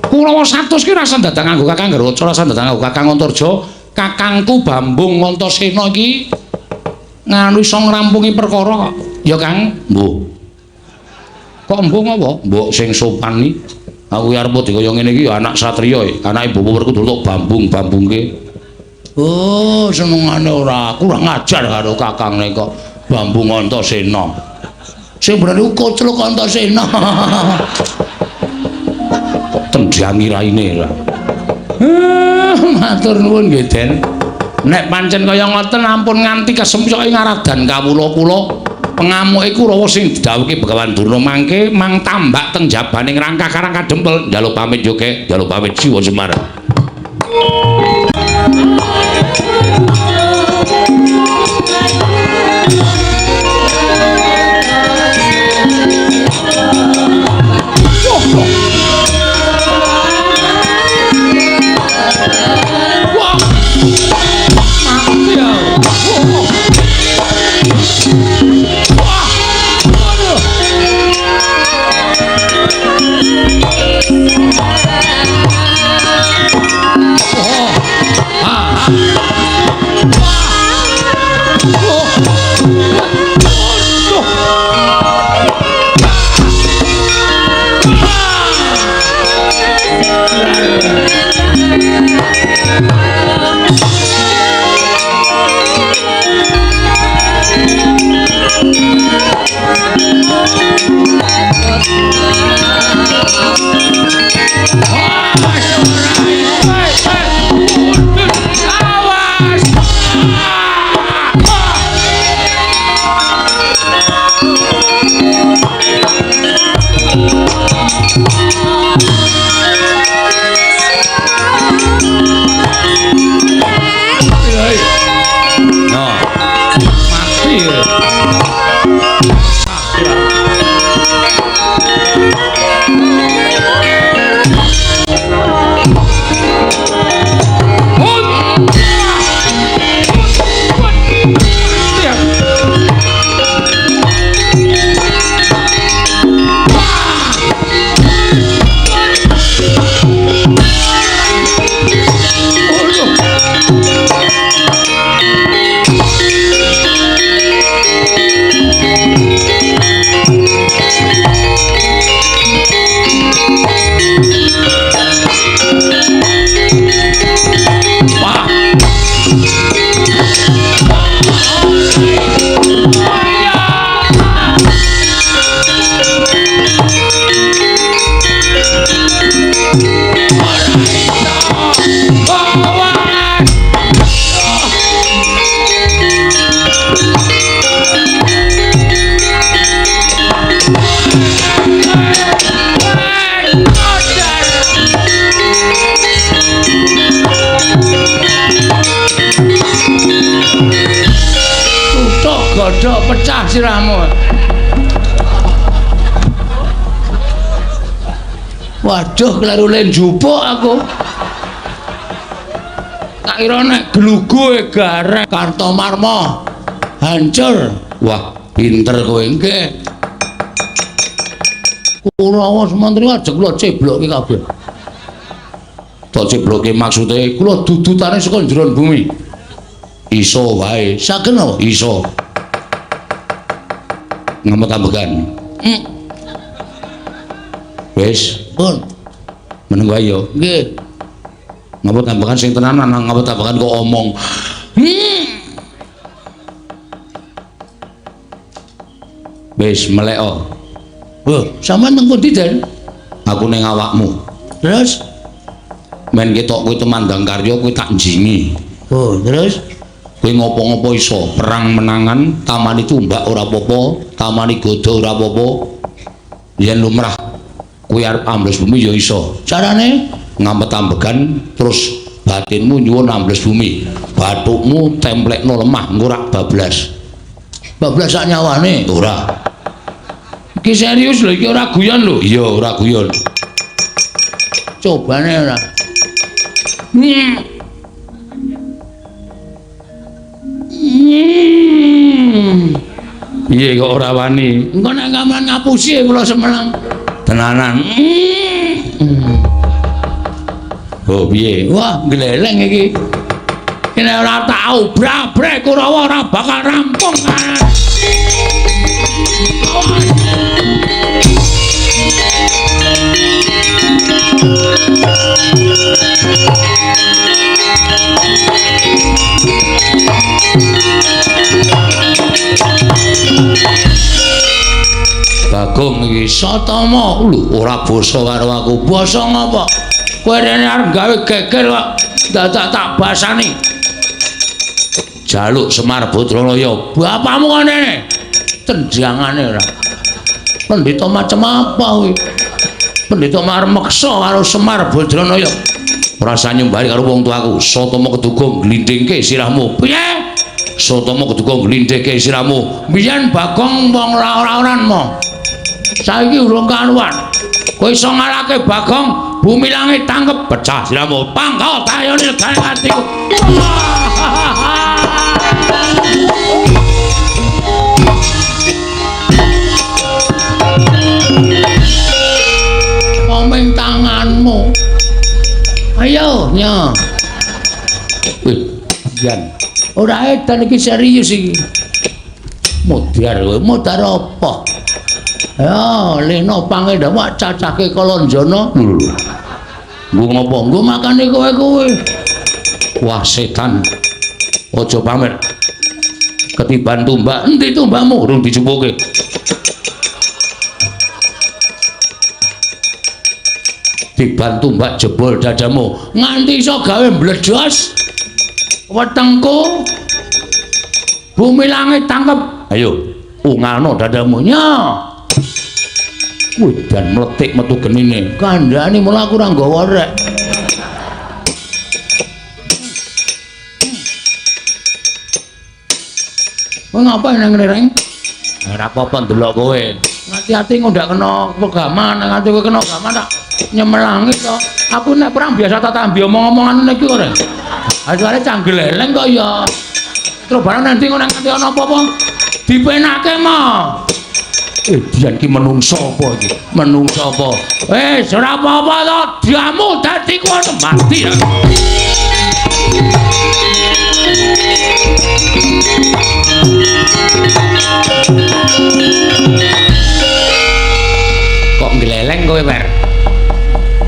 Kurawa 100 ki ora usah dadak nganggo Kakang Garwaca, ora usah dadak nganggo Kakang Antarja. Kakangku Bambung Antasena iki nganu iso ngrampungi perkara kok. Ya Kang, mbuh. Kok mbuh ngopo? Mbok sing sopan iki. Aku arep dikaya ngene iki ya anak satriya, anake Bapak Werkudara tok bambung-bambungke. Oh, senengane ora kurang ajar karo kakangne kok Bambung Antasena. Sing bener iku Kocluk Antasena. Tendhangi raine lah. Matur nuwun nggih, Den. Nek pancen kaya ngoten ampun nganti kesempyoke ngaradan kawula kula. Pengamuke Kurawa sing didhawuhke Begawan Durna mangke mang tambak teng jabaning rangkah karang kadempel. Njaluk pamit yo, Kek. Njaluk pamit Siwa Semar. Godhok pecah sirahmu. Waduh, kleru le njupuk aku. Tak kira nek glugu gareng Kurawa Sumantri ajeng kula ceblokke kabeh. Tok ceblokke maksude kula dudutane saka njeron bumi. Iso wae. Saged napa? Iso. Ngemot ambegan. Wis, pun. Meneng wae ya. Nggih. Ngemot ambegan sing tenanan, ngemot ambegan kok omong. Wis melek o. Lho, sampean teng pundi, Den? Aku ning awakmu. Terus men ketok kowe tumandang karya kowe tak njingi. Oh, terus kowe ngopo-ngopo iso, perang menangan, tamani tumbak ora apa-apa, tamani goda ora apa-apa. Yen lumrah kowe arep ambles bumi ya iso. Carane ngampet ambegan terus batinmu nyuwun ambles bumi. Bathukmu templekno lemah engko rak bablas. Bablas sak nyawane? Ora. Iki serius lho, iki ora guyon lho. Iya, ora guyon. Cobane ora. Piye kok ora wani? Engko nek gamelan ngapusi kula semelang. Tenanan. Oh, piye? Wah, gleleng iki. Nek ora tau brabrek Kurawa ora bakal rampung. Bagong iki Satama lho ora basa karo aku. Basa ngapa? Kowe rene arep gawe geger kok dadak tak basani. Jaluk Semar Badranaya. Bapakmu kene. Tendangane ora. Pendhita macem apa kuwi? Pendhita arep meksa karo Semar Badranaya. Ora usah nyumbari karo wong tuaku. Satama keduga glindhingke sirahmu. Piye? Satama keduga glindhingke sirahmu. Biyen Bagong wong ora-oran mo. Saiki urung karuan. Kowe iso ngalahke Bagong, bumi langit tangkep pecah sirahmu. Pangkal tayone legane atiku. Komeng tanganmu. Ayo, nya. Wih, Jan. Ora edan iki serius iki. Modar kowe, modar apa? Ya, leno pangendawa cacake Kalanjana. Lho. Nggo ngopo? Nggo makane kowe-kowe. Wah, setan. Aja pamer. Ketiban tumbak. Endi tumbakmu? Urung dijupuke. Tiban tumbak jebol dadamu. Nganti iso gawe mbledos wetengku. Bumi langit tangkep. Ayo, ungalno dadamu. Nya. Wih, dan meletik metu genine. Kandhane mula aku ora nggawa rek. Kowe ngapain nang ngene, Reng? Ora apa-apa ndelok kowe. Ngati-ati engko ndak kena pegaman, nganti kowe kena gaman tak nyemelangi to. Aku nek perang biasa tak tambi omong-omongan ngene iki kok, Reng. Aduh, canggeleleng kok ya. Terus barang nanti ngono nganti ana apa-apa dipenake mah. Dian ki menungso apa iki? Menungso apa? Wis ora apa-apa to, diamu dadi kono mati ya. Kok ngleleng kowe, Wer?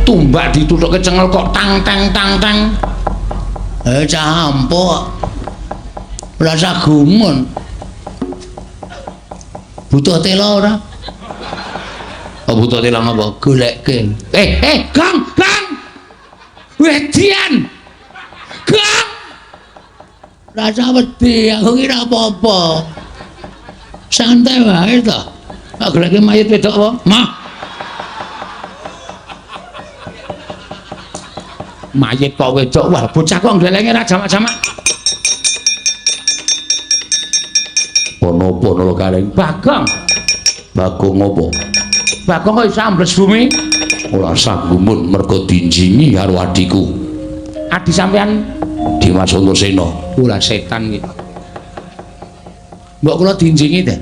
Tumbak dituthuke cengel kok tang tang tang tang. Cah ampuh. Rasa gumun. Butuh tela ora? Oh, butuh tela ngapa? Goleke. Gang, gang. Wedian. Gang. Rasa wedi, aku ki ora apa-apa. Santai wae to. Tak goleke mayit wedok apa? Mah. Mayit kok wedok. Wah, bocah kok nglelenge ra jamak-jamak. Ono apa nala kaleng? Bagong. Bagong apa? Bagong kok iso ambles bumi? Ora usah gumun mergo dinjingi karo adhiku. Adi sampean Dimas Antasena. Ora setan iki. Mbok kula dinjingi ta?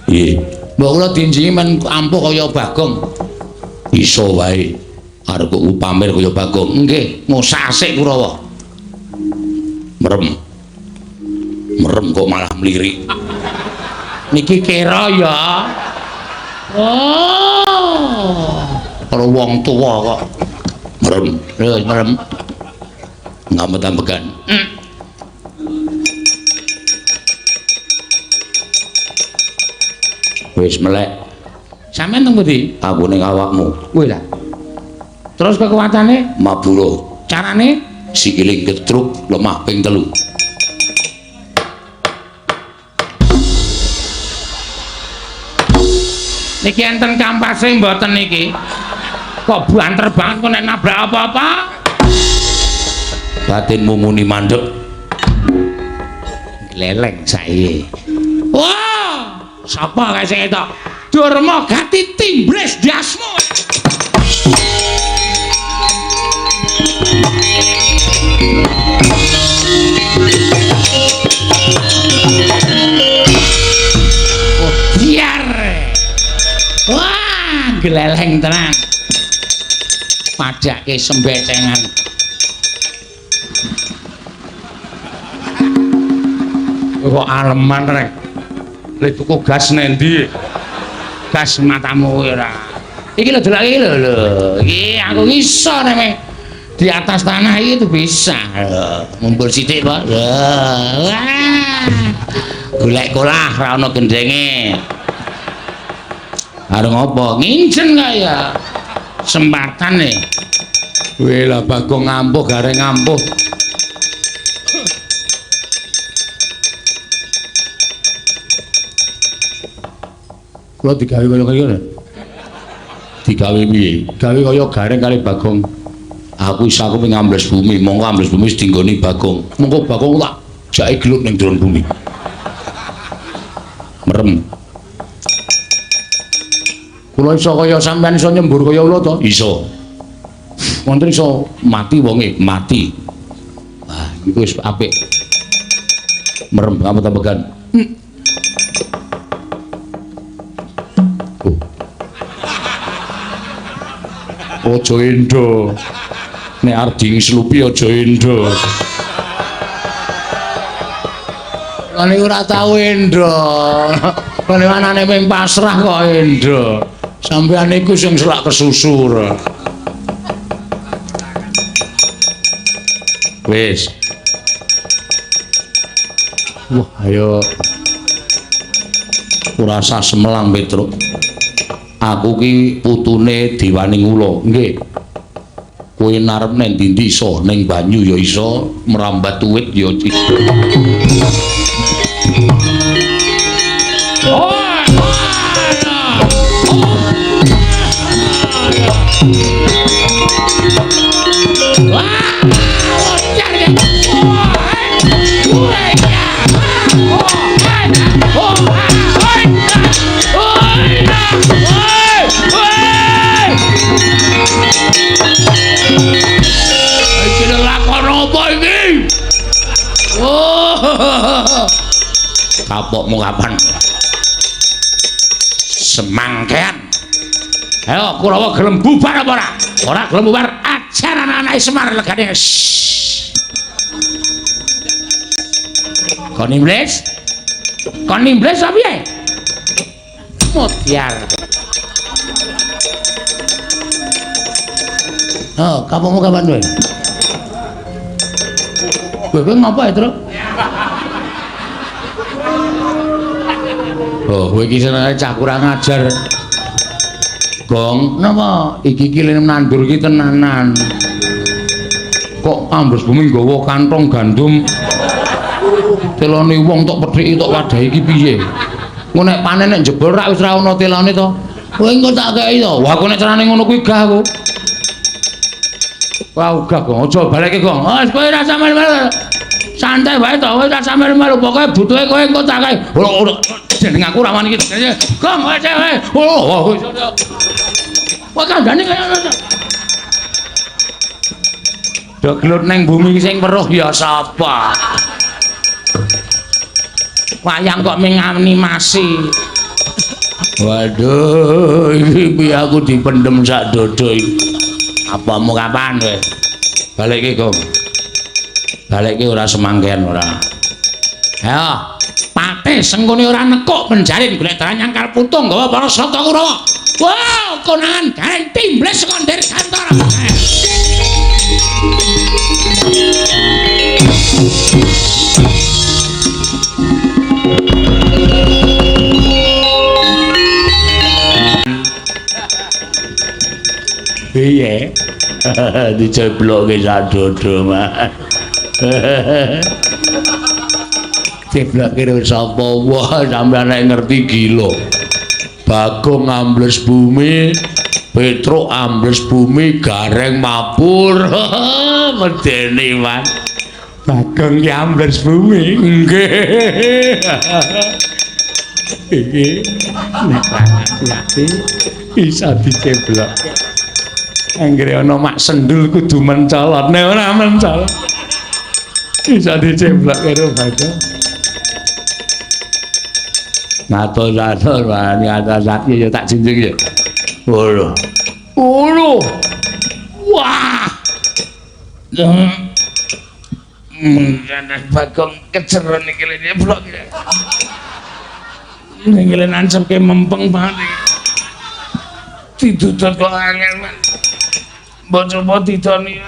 Nggih. Mbok kula dinjingi men ampuh kaya Bagong. Iso wae. Arep kok pamer kaya Bagong. Nggih, ngosak asik Kurawa. Merem. Merem kok malah mlirik. Niki kira ya. Oh. Karo wong tuwa kok. Merem. Lho, merem. Ngamet-ambekan. Wis melek. Sampeyan teng pundi? Aku ning awakmu. Kuwi lah. Terus kekuatane? Mabura. Carane? Sikile ketruk lemah ping 3. Niki enten kampase mboten niki? Kok banter banget kok nek nabrak apa-apa? Batinmu muni mandek. Gleleng saiki. Wah! Sapa kae sing etok? Durma gati timbres ndasmu. Oh, biar. Wah, gleleng tenan. Padake sembecengan. Kok aleman rek. Lek tuku gas nendi? Gas matamu kuwi ora. Iki lho delok iki lho lho. Iki aku iso nek di atas tanah iki tuh bisa lho. Ngumpul sithik, Pak. Wah. Golek kolah ra ono gendenge. Arep ngopo? Nginjen kaya sempatan e. Weh lah Bagong ngampuh gareng ngampuh. Kula digawe kaya kaya. Digawe piye? Gawe kaya gareng kali Bagong. Aku iso aku pengen ambles bumi, mongko ambles bumi wis dinggoni Bagong. Mongko Bagong tak jake gelut ning jero bumi. Merem. Kula iso kaya sampean iso nyembur kaya ula to? Iso. Wonten iso mati wonge, mati. Wah, iku wis apik. Merem ngamet-amegan. Oh. Aja endo. Nek arep dingslupi aja endo. Lah niku ora tau endo. Lah anane ping pasrah kok endo. Sampeyan niku sing selak kesusu. Wis. Wah, ayo. Ora usah semelang, Petruk. Aku ki putune Dewaning Ula. Nggih. Kowe narep nang ndi-ndi iso, ning banyu ya iso, merambat uwit ya iso. Oh, iki lakon apa iki? Oh. Kapokmu kapan? Semangkean. Ayo Kurawa gelem bubar apa ora? Ora gelem bubar, ajar anak-anake Semar legane. Kon iblis? Kon iblis apa piye? Mutiar. Oh, kapokmu kapan kowe? Kowe ngapa ya, Truk? Oh, kowe iki senengane cah kurang ajar. Gong, napa? Iki iki lene nandur iki tenanan. Kok ambles bumi nggawa kantong gandum. Telone wong tok pethiki tok wadahi iki piye? Engko nek panen nek jebol rak wis ra ono telone to. Kowe engko tak kei to. Wah, aku nek carane ngono kuwi gah aku. Wah, ogah Gong, aja balekke Gong. Wis kowe ora sampe melu. Santai wae to, kowe ora sampe melu. Pokoke butuhe kowe engko tak kei. Ora jeneng aku ra wani iki. Gong, kowe kowe. Oh, kowe kandhane kaya ngono. Do gelut ning bumi sing weruh ya sapa? Wayang kok ming animasi. Waduh, iki piye aku dipendhem sak dodo iki. Apamu kapan kowe? Balik iki, Gong. Balik iki ora semangkean ora. Ayo, patih sengkuni ora nekuk menjalin golek dalan nyangkal putung gawa para sata Kurawa. Wah, konangan gareng timbles saka Dirgantara. Piye? Diceblokke sak dodo, Mas. Ceblokke karo sapa? Wah, sampeyan nek ngerti gila. Bagong ambles bumi, Petruk ambles bumi, Gareng mabur. Medeni, Mas. Bagong ki ambles bumi. Nggih. Iki nek ati-ati iso diceblokke. Anggere ana mak sendul kudu mencolot, nek ora mencolot iso diceblok karo Bagong. Ngatur-atur wani atas ya tak junjung ya. Waduh. Waduh. Wah. Bagong kejeron iki lene blok iki. Ning nancepke mempeng banget iki. Didudut kok angel, Mas. Mbok coba didoni.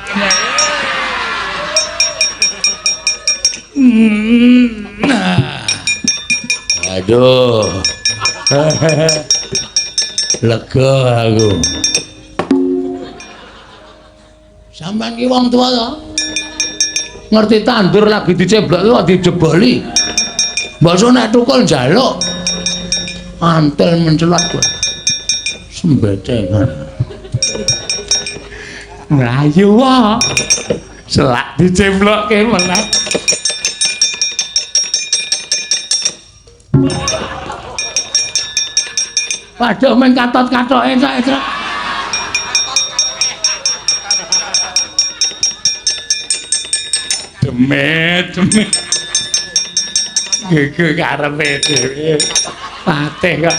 Nah. Aduh. Lega aku. Sampeyan ki wong tuwa to? Ngerti tandur lagi diceblok kok dijeboli. Mbok nek tukul njaluk. Antel mencelat kowe. Sembecengan. Mlayu wae. Selak diceblokke meneh. Waduh men katot-katoke sak truk. Demit, demit. Gege karepe dhewe. Patih kok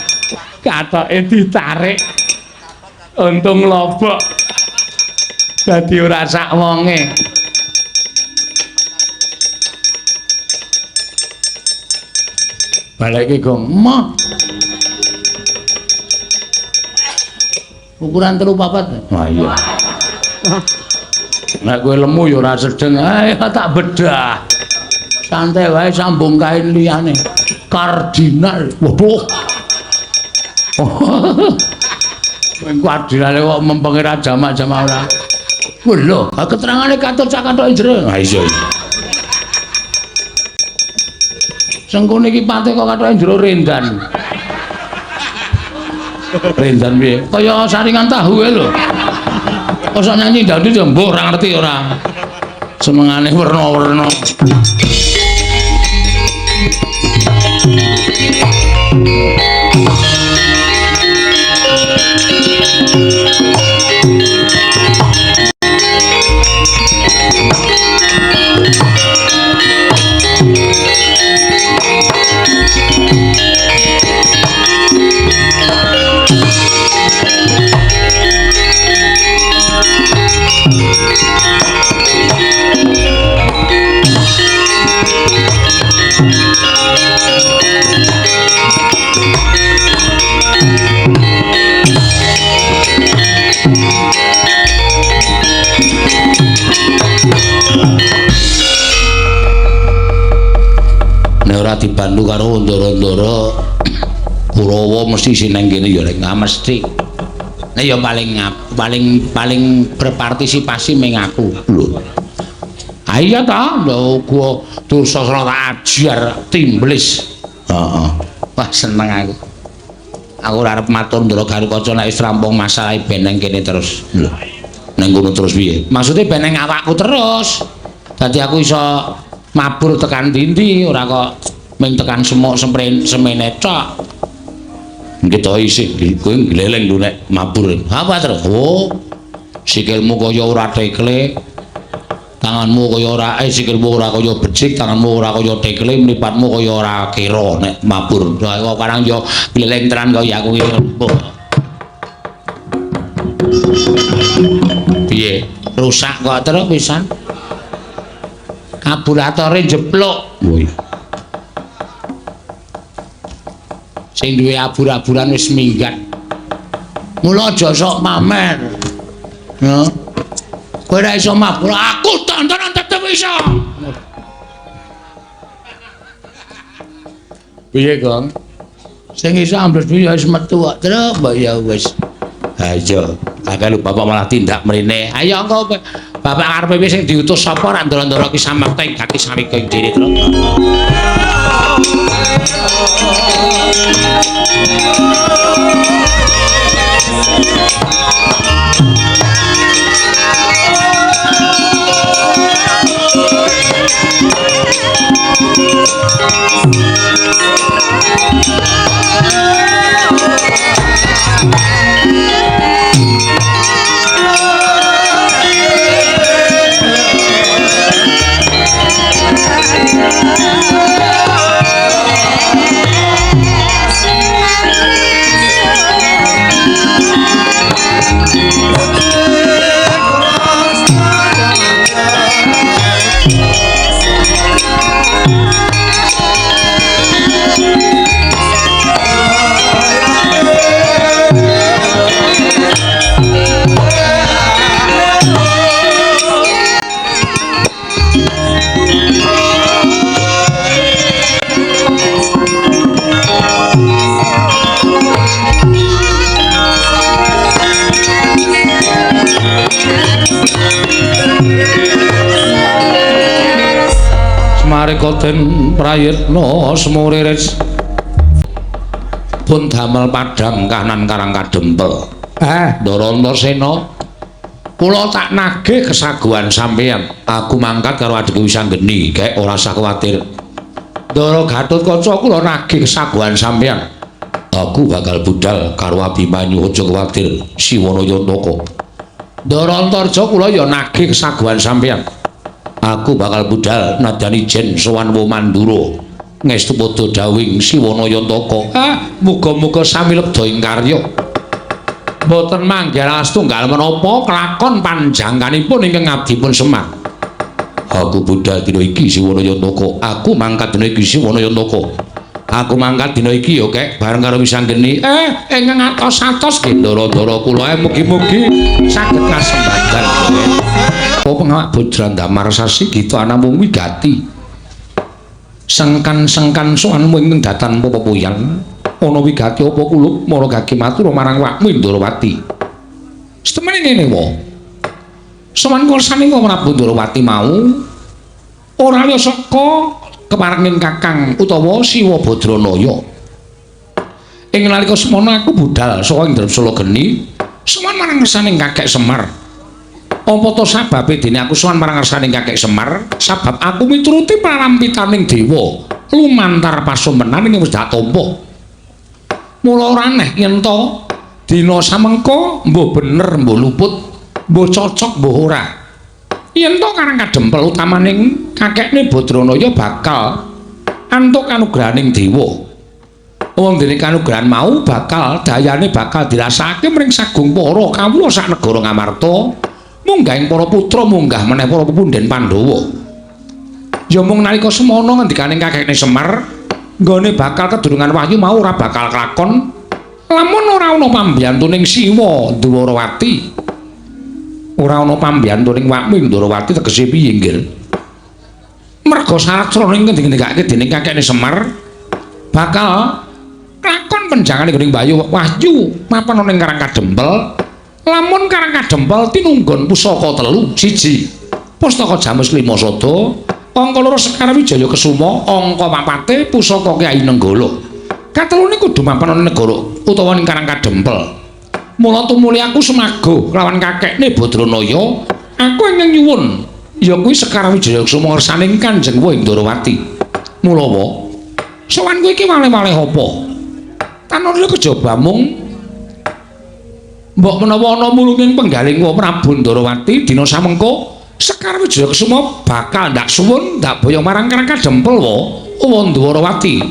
katoke ditarik. Untung lobok. Dadi ora sak wonge. Baleke Gong, emoh. Ukuran 3 4. Wah iya. Nek kowe lemu ya ora sedeng, ayo tak bedah. Santai wae sambung kain liyane. Kardinal. Waduh. Kowe kardinale kok mempenge ra jamak-jamak ora. Wah lho, keterangane katur cak kathoke jero. Ha iya. Sengkune iki patih kok kathoke jero rendan. Rendan piye? Kaya saringan tahu kae lho. Kok nyanyi dangdut ya mbuh ora ngerti ora. Senengane werna-werna. Nek ora dibantu karo ndara-ndara Kurawa mesti sing nang kene ya rek mesti. Nek ya paling berpartisipasi ming aku lho. Ha iya ta, lho gua Dursasana tak ajar timblis. Heeh. Wah seneng aku. Aku ora arep matur Ndara Garukaca nek wis rampung masalahe ben nang kene terus. Lho. Nang kono terus piye? Maksude ben nang awakku terus. Dadi aku iso mabur tekan ndi-ndi ora kok ming tekan semok semene tok. Nggih to isih kowe gleleng lho nek mabur. Apa terus? Oh. Sikilmu kaya ora tekle. Tanganmu kaya ora sikilmu ora kaya becik, tanganmu ora kaya tekle, mripatmu kaya ora kira nek mabur. Kok karang yo gleleng tenan kaya aku iki. Piye? Rusak kok terus pisan. Karburatore jeplok. Woi. Sing duwe abur-aburan wis minggat. Mula aja sok pamer. Ya. Kowe ora iso mabur, aku tontonan tetep iso. Piye, Gong? Sing iso ambles ya wis metu kok, truk mbok ya wis. Ha iya, akeh lho bapak malah tindak mrene. Ayo engko bapak karepe piye sing diutus sapa ra ndoro-ndoro ki samakta ing gati sawika ing dhewe, Truk. Smarika den prayitna semuriris pun damel padhang kahanan Karang Kadempel. Ndara Antasena, kula tak nagih kesaguhan sampeyan. Aku mangkat karo adhiku Wisanggeni, gek ora usah kuwatir. Ndara Gatotkaca kula nagih kesaguhan sampeyan. Aku bakal budal karo Abimanyu, aja kuwatir. Siwana Yantaka. Ndara Antarja kula ya nagih kesaguhan sampeyan. Aku bakal budal nadyan ijen sowan Mandura. Ngestu padha dawing Siwana Yantaka. Muga-muga sami lebda ing karya. Mboten manggih astunggal menapa kelakon panjangkanipun ingkang abdipun Semar. Aku budal dina iki Siwana Yantaka. Aku mangkat dina iki Siwana Yantaka. Aku mangkat dina iki ya kek bareng karo Wisanggeni. Ingkang atos-atos nggih ndara-ndara kula mugi-mugi saged kasembadan. Apa pengawak Bajrandamar sasi gita anamung wigati. Sengkan-sengkan sowanmu ing datan pepepuyan. Ana wigati apa kulup mara gage matur marang wakmu Ndrawati. Setemene ngene wae. Sowan kursane Prabu Ndrawati mau ora liya saka keparenging Kakang utawa Siwa Badranaya. Ing nalika semono aku budal saka ing dalem Sulageni, sowan marang ngersaning Kakek Semar. Apa to sababe dene aku sowan marang ngersaning Kakek Semar? Sabab aku mituruti parampitaning dewa lumantar pasumenan ing wis dak tampa. Mula ora aneh yen to dina samengko mbuh bener mbuh luput, mbuh cocok mbuh ora. Yen to Karang Kadempel utamaning kakekne Badranaya bakal antuk kanugrahaning dewa. Wong dene kanugrahan mau bakal dayane bakal dirasakake mring sagung para kawula sak negara Ngamarta, munggah ing para putra munggah meneh para pepundhen Pandhawa. Ya mung nalika semono ngendikaning kakekne Semar, nggone bakal kedurungan wahyu mau ora bakal kelakon lamun ora ana pambiyantuning Siwa Dwarawati. Ora ana pambiyantuning wakmu Ndrawati tegese piye nggir? Merga syarat srana ing ngendikake dening kakekne Semar bakal lakon penjangane gering Bayu Wahyu mapan ana ing Karang Kadempel. Lamun Karang Kadempel tinunggon pusaka telu, siji Pustaka Jamus Lima Sada, angka loro Sekar Wijaya Kesuma, angka papate pusaka Kyai Nenggala. Katelune kudu mapan ana negara utawa ning Karang Kadempel. Mula tumuli aku semago lawan kakekne Badranaya, aku ingkang nyuwun ya kuwi Sekar Wijaya Kesuma ngersaning Kanjeng Ndrawati. Mula wa sowan kowe iki waleh-waleh apa? Tanpa kejaba mung mbok menawa ana mulunging penggaling wa Prabu Ndrawati dina samengko Sekar Wijaya Kesuma bakal ndak suwun ndak boyong marang Karang Kadempel wa Ndwarawati.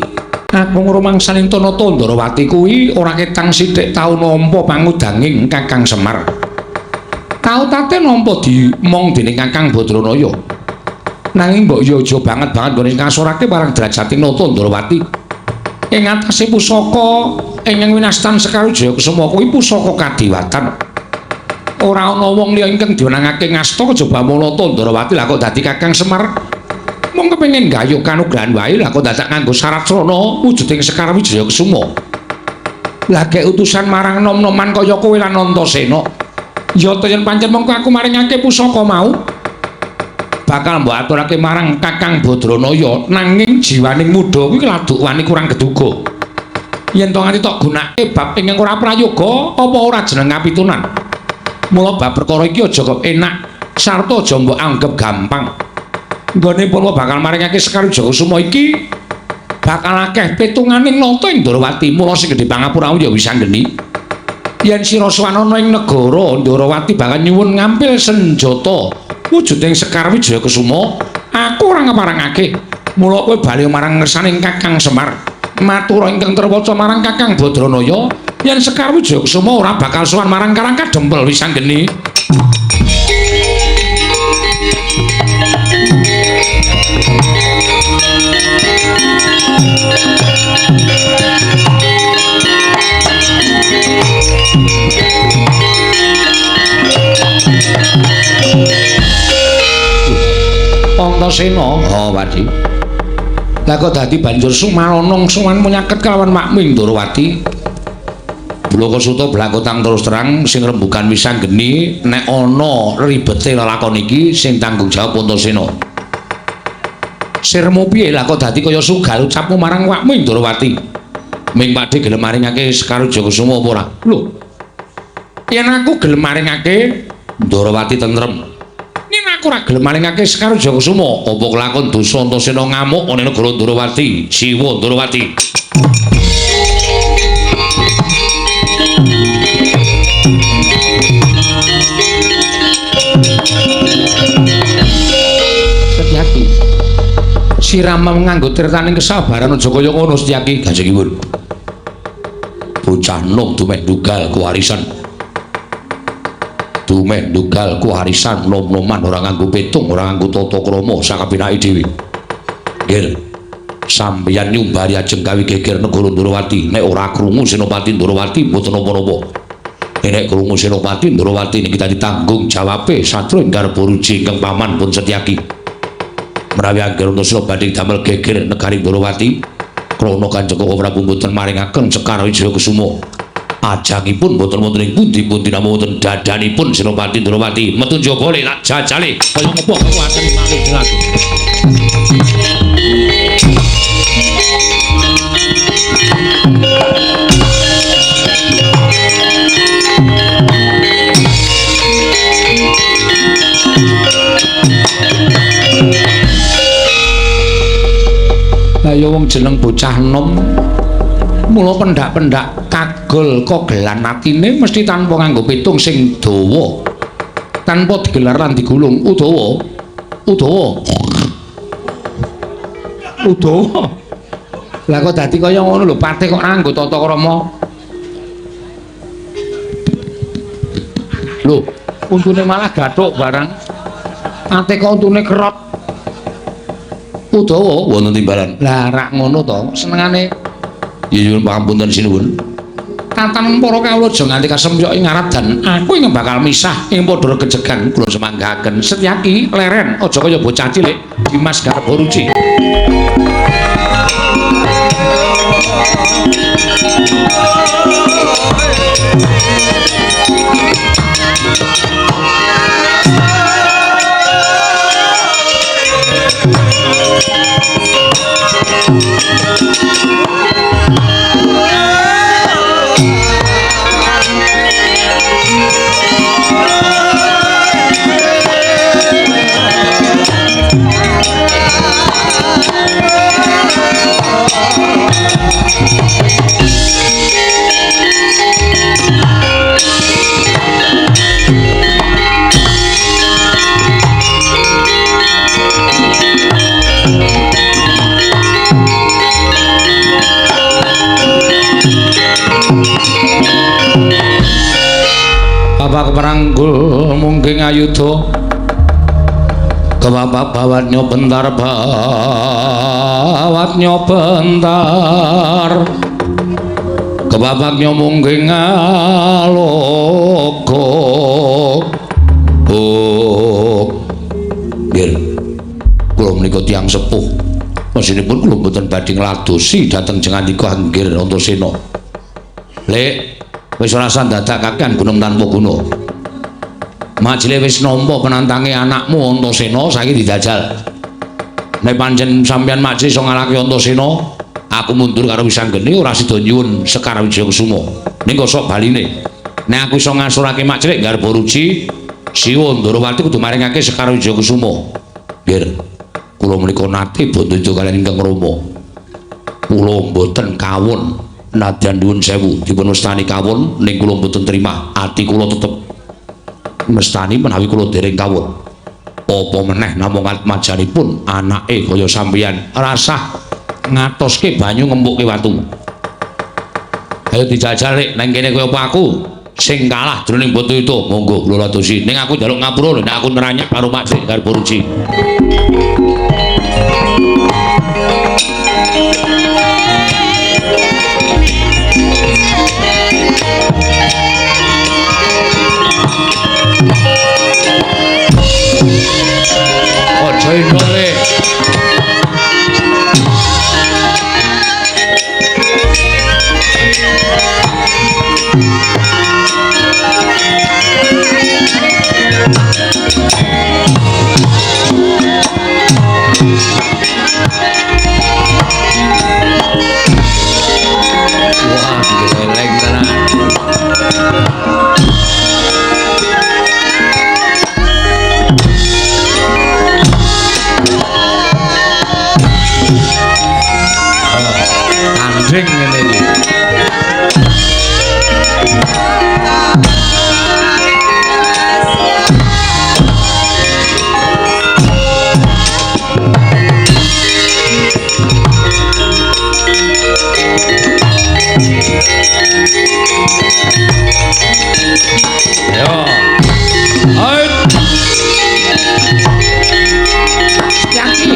Aku ngrumangsani Tanata Ndwarawati kuwi ora ketang sithik tau nampa pangudanging Kakang Semar. Tau tate nampa dimong dening Kakang Badranaya. Nanging mbok ya aja banget-banget nggone ngasorake marang derajating Nata Ndwarawati. Ing atase pusaka ingkang winastan Sekar Wijaya Kesuma kuwi pusaka kadewatan. Ora ana wong liya ingkang diwenangake ngasta kejaba Nata Ndwarawati lah kok dadi Kakang Semar. Mung kepengin gayuh kanugrahan wae lah kok dadak nganggo syarat srana wujuding Sekar Wijaya Kesuma. Lah gek utusan marang nom-noman kaya kowe lan Antasena. Ya ta yen pancen mengko aku maringake pusaka mau bakal mbok aturake marang Kakang Badranaya, nanging jiwaning muda kuwi laduk wani kurang geduga. Yen to nganti tok gunake bab ingkang ora prayoga apa ora jeneng kapitunan. Mula bab perkara iki aja kok enak sarta aja mbok anggep gampang. Nggone purwa bakal maringake Sekar Wijaya Kusuma iki bakal akeh pitunganing nata ing Ndwarawati. Mula sing gedhe pangapuramu ya wis anggeni. Yen sira sowan ana ing negara Ndwarawati bakal nyuwun ngampil senjata wujuding Sekar Wijaya Kusuma, aku ora ngeparengake. Mula kowe bali marang ngersaning Kakang Semar. Matur ingkang terwaca marang Kakang Badranaya yen Sekar Wijaya Kusuma ora bakal sowan marang Karang Kadempel wis anggeni. Antasena, oh Padi. Lah kok dadi banjur sumanonong sowan menyaket kelawan makmu ing Ndwarawati. Blaka Suta blakotang terus terang sing rembugan wis anggeni nek ana ribete lelakon iki sing tanggung jawab Antasena. Sirmu piye lah kok dadi kaya sugal ucapmu marang wakmu ing Ndwarawati. Ming Pakde gelem maringake Sekar Wijaya Kusuma apa ora? Lho. Yen aku gelem maringake Ndwarawati tentrem. Yen aku ora gelem maringake Sekar Wijaya Kusuma, apa kelakon dosa Antasena ngamuk ana negara Ndwarawati, Siwa Ndwarawati. Setyaki. Sirama nganggo tirtaning kesabaran aja kaya ngono Setyaki, gajengipun. Bocah nom dumeh ndugal kewarisan. Dumeh ndugal kewarisan nom-noman ora nganggo petung, ora nganggo tata krama sakapenake dhewe. Nggih. Sampeyan nyumbari ajeng gawe geger negara Ndwarawati, nek ora krungu Senopati Ndwarawati mboten napa-napa. Nek krungu Senopati Ndwarawati niki dadi tanggung jawabe sadurunge garba ruji ingkang paman pun Setyaki. Menawi angger Antasena badhe damel geger negari Ndwarawati, krana Kanjeng Koko Prabu mboten maringaken Sekar Wijaya Kusuma. Ajangipun mboten wonten ing pundi-pundi namung wonten dadanipun Senopati Ndwarawati. Metu njaba le tak jajale kaya ngapa kekuatane malih lagi. Lah ya wong jeneng bocah enom mula pendak-pendak kagol kogelan atine mesti tanpa nganggo pitung sing dawa, tanpa digelar lan digulung. Udawa, udawa, udawa. Lah kok dadi kaya ngono lho, patih kok nganggo tata krama. Lho, untune malah gathuk barang. Ate kok untune kerot. Udawa wonten timbalan. Lah rak ngono to, senengane. Ya nyuwun pangapunten sinuwun. Tatanan para kawula aja nganti kasembyok ing ngarep dan aku ingkang bakal misah ing padha regejegan kula semanggaken. Setyaki leren aja kaya bocah cilik Dimas Garba Ruci. Kepapak peranggul mungking ayuda. Kepapak bawatnya bentar bawatnya bentar. Kepapaknya mungking aloka. Oh. Nggih. Kula menika tiyang sepuh. Mesinipun kula mboten badhe ngladosi dhateng jengandika Anggir Antasena. Lek wis ora usah dadak kakean gunung tanpa guna. Majile wis nampa penantange anakmu Antasena saiki dijajal. Nek pancen sampeyan Majile iso ngalahke Antasena, aku mundur karo Wisanggeni ora sida nyuwun Sekar Wijayakusuma. Ning kosok baline. Nek aku iso ngasurake Majile garba ruci, Siwa Ndorowati kudu maringake Sekar Wijayakusuma. Nggih. Kula menika nate bandha kaliyan ingkang Rama. Kula mboten kawon nadyan nuwun sewu dipun wastani kawon ning kula mboten terima. Ati kula tetep mestani menawi kula dereng kawon. Apa meneh namung atmajanipun anake kaya sampeyan rasah ngatoske banyu ngempukke watu. Ayo dijajal rek nang kene kaya apa aku sing kalah jroning batu itu. Monggo kula ladosi. Ning aku njaluk ngapura lho nek aku neranyak karo Mak Cik Garba Ruci. Aja indole. Wah, geleng tenan. Tanding ngene iki. Yo. Hai. Yaki.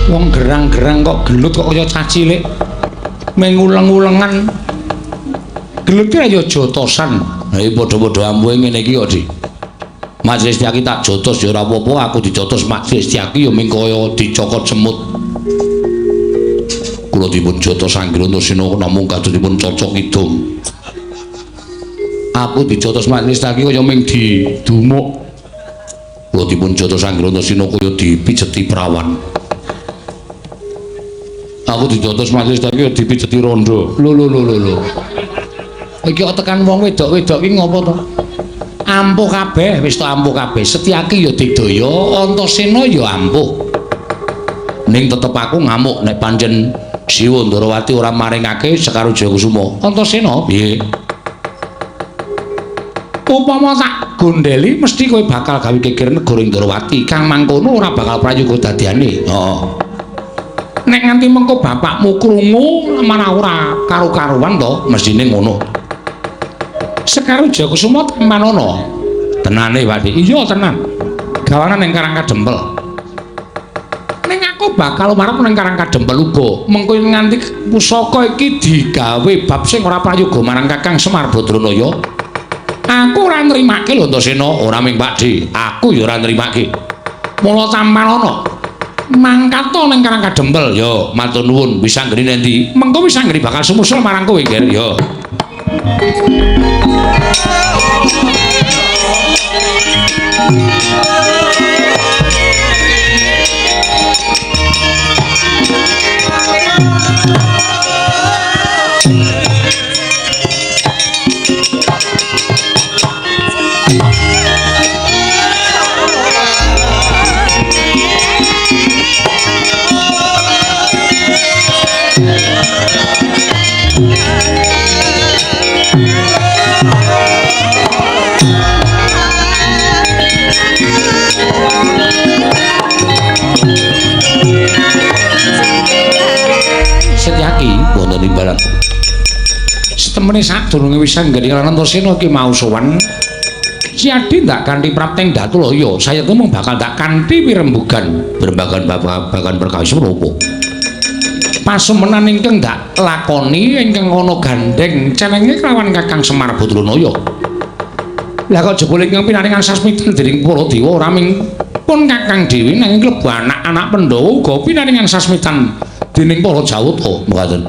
Wong gerang-gerang kok gelut kok kaya cah cilik. Menguleng-ulengan. Gelut ki ya jotosan. Ha iki padha-padha ampuhe ngene iki kok, Dik. Majelis Tyaki tak jotos ya ora apa-apa, aku dijotos Majelis Tyaki ya ming kaya dicokot semut. Kula dipun jotos Anggir Antasena namung kados dipun cocok kidung. Aku dijotos Majelis Tyaki kaya ming didumuk. Kula dipun jotos Anggir Antasena kaya dipijeti prawan. Aku dijotos Majelis Tyaki kaya dipijeti rondo. Lho lho lho lho. Iki kok tekan wong wedok-wedok iki ngopo to? Ampuh kabeh, wis to ampuh kabeh. Setyaki ya digdaya, Antasena ya ampuh. Ning tetep aku ngamuk nek pancen Siwa Ndorowati ora maringake Sekar Wijayakusuma. Antasena piye? Upama tak gondeli mesti kowe bakal gawe geger negara Ndorowati. Kang mangkono ora bakal prayoga dadiane. Heeh. Nek nganti mengko bapakmu krungu malah ora karo-karuan to, mestine ngono. Sekar Wijayakusuma tampanana. Tenane, Pak Dik. Iya, tenan. Gawanan ning Karang Kadempel. Ning aku bakal marep ning Karang Kadempel uga. Mengko nganti pusaka iki digawe bab sing ora prayoga marang Kakang Semar Badranaya. Aku ora nrimake lho Antasena, ora ming Pak Dik. Aku ya ora nrimake. Mula tampanana. Mangkat to ning Karang Kadempel. Ya, matur nuwun. Wisanggeni endi? Mengko Wisanggeni bakal sumusul marang kowe, Nger. Ya. Satemene sadurunge wis anggene Antasena iki mau sowan Siadi ndak kanthi prapteng Datulaya, sayekti mung bakal ndak kanthi pirembugan berbagan babagan perkawis menapa. Pasemenan ingkang ndak lakoni ingkang ana gandheng cenenge kelawan Kakang Semar Badranaya. Lah kok jebul ingkang pinaringan sasmitan dening para dewa ora ming pun Kakang dhewe nanging klebu anak-anak Pandhawa uga pinaringan sasmitan dening para Jawata. Mekaten.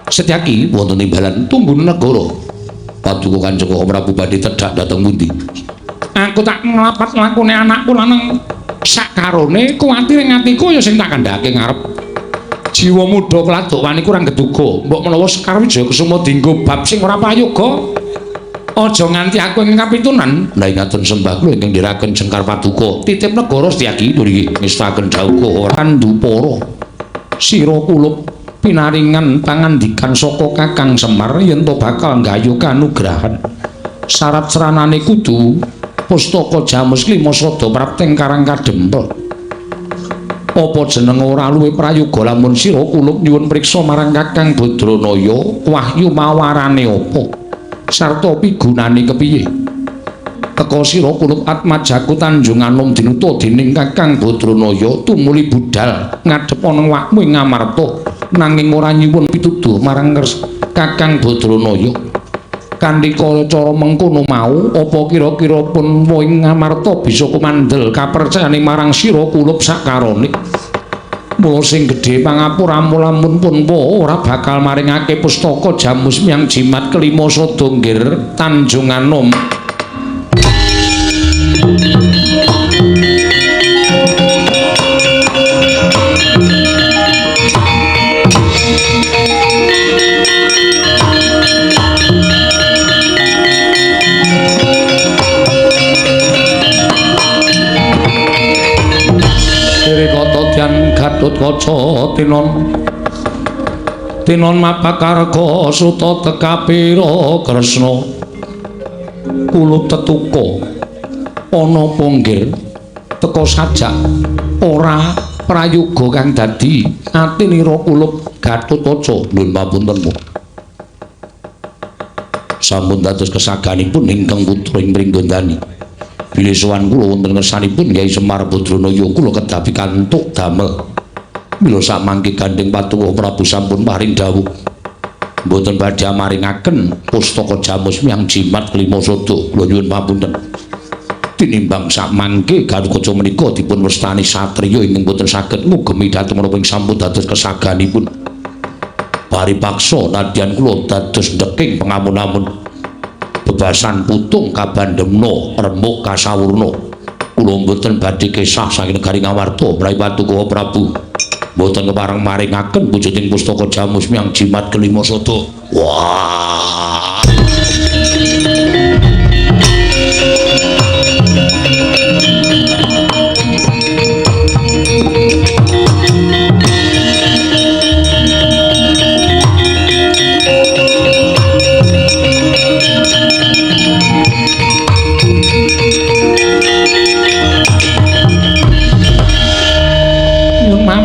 Setyaki wonten imbalan tumbun negara. Paduka Kanjeng Prabu badhe tedhak dhateng pundi? Aku tak nglapat lakune anakku lanang sakarone kuwatir ing atiku ya sing tak kandhake ngarep. Jiwa muda keladuk wani kurang geduga. Mbok menawa Sekar Wijaya Kusuma dienggo bab sing ora prayoga. Aja nganti aku ing kapitunan. Lah ingaten sembah kula ingkang ndherekaken jengkar paduka. Titip negara Setyaki nggih ngestaken dawuh Kandupara. Sira kulup pinaringan pangandikan saka Kakang Semar yen to bakal nggayuh kanugrahan. Syarat seranane kudu pustaka Jamus Klima Sada prapteng Karang Kadempel. Apa jeneng ora luwih prayoga lamun sira kulup nyuwun priksa marang Kakang Badranaya wahyu mawarane apa sarta pigunane kepiye. Teka sira kulup atmajaku Tanjung Anom dinuta dening Kakang Badranaya tumuli budhal ngadhep ana wakmu ing Ngamarta nanging ora nyuwun pituduh marang Kakang Badranaya. Kanthi cara mengkono mau apa kira-kira pun ing Ngamarta bisa kumandel kapercayane marang sira kulup sakarone. Mula sing gedhe pangapuramu lamun pun ora bakal maringake pustaka Jamus Miang Jimat Kelima Sada nggir Tanjung Anom. Gatotkaca tinon tinon mapakarga suta tekapira Kresna kulup tetuka ana ponggir teka sajak ora prayoga kang dadi atinira kulup Gatotkaca. Nuwun papunten sampun dados kesaganipun ingkang putra ing Pringgondani. Bilih sowan kula wonten ngersanipun Kyai Semar Badranaya kula kedah pikantuk damel. Mila samangke gandheng Paduka Prabu sampun paring dawuh mboten badhe maringaken pustaka Jamus Miang Jimat Kelima Sada. Kula nyuwun papunten. Tinimbang samangke Gatotkaca menika dipun wastani satriya ingkang boten saged ngugemi dhateng menapa ing sampun dados kesaganipun. Bari paksa nadyan kula dados ndeking pengamun-amun. Bebasan putung kabandemna remuk kasawurna. Kula mboten badhe kesah saking negari Ngamarta menawi Paduka Prabu mboten kepareng maringaken wujuding pustaka Jamus Miang Jimat Kelima Sada. Wah.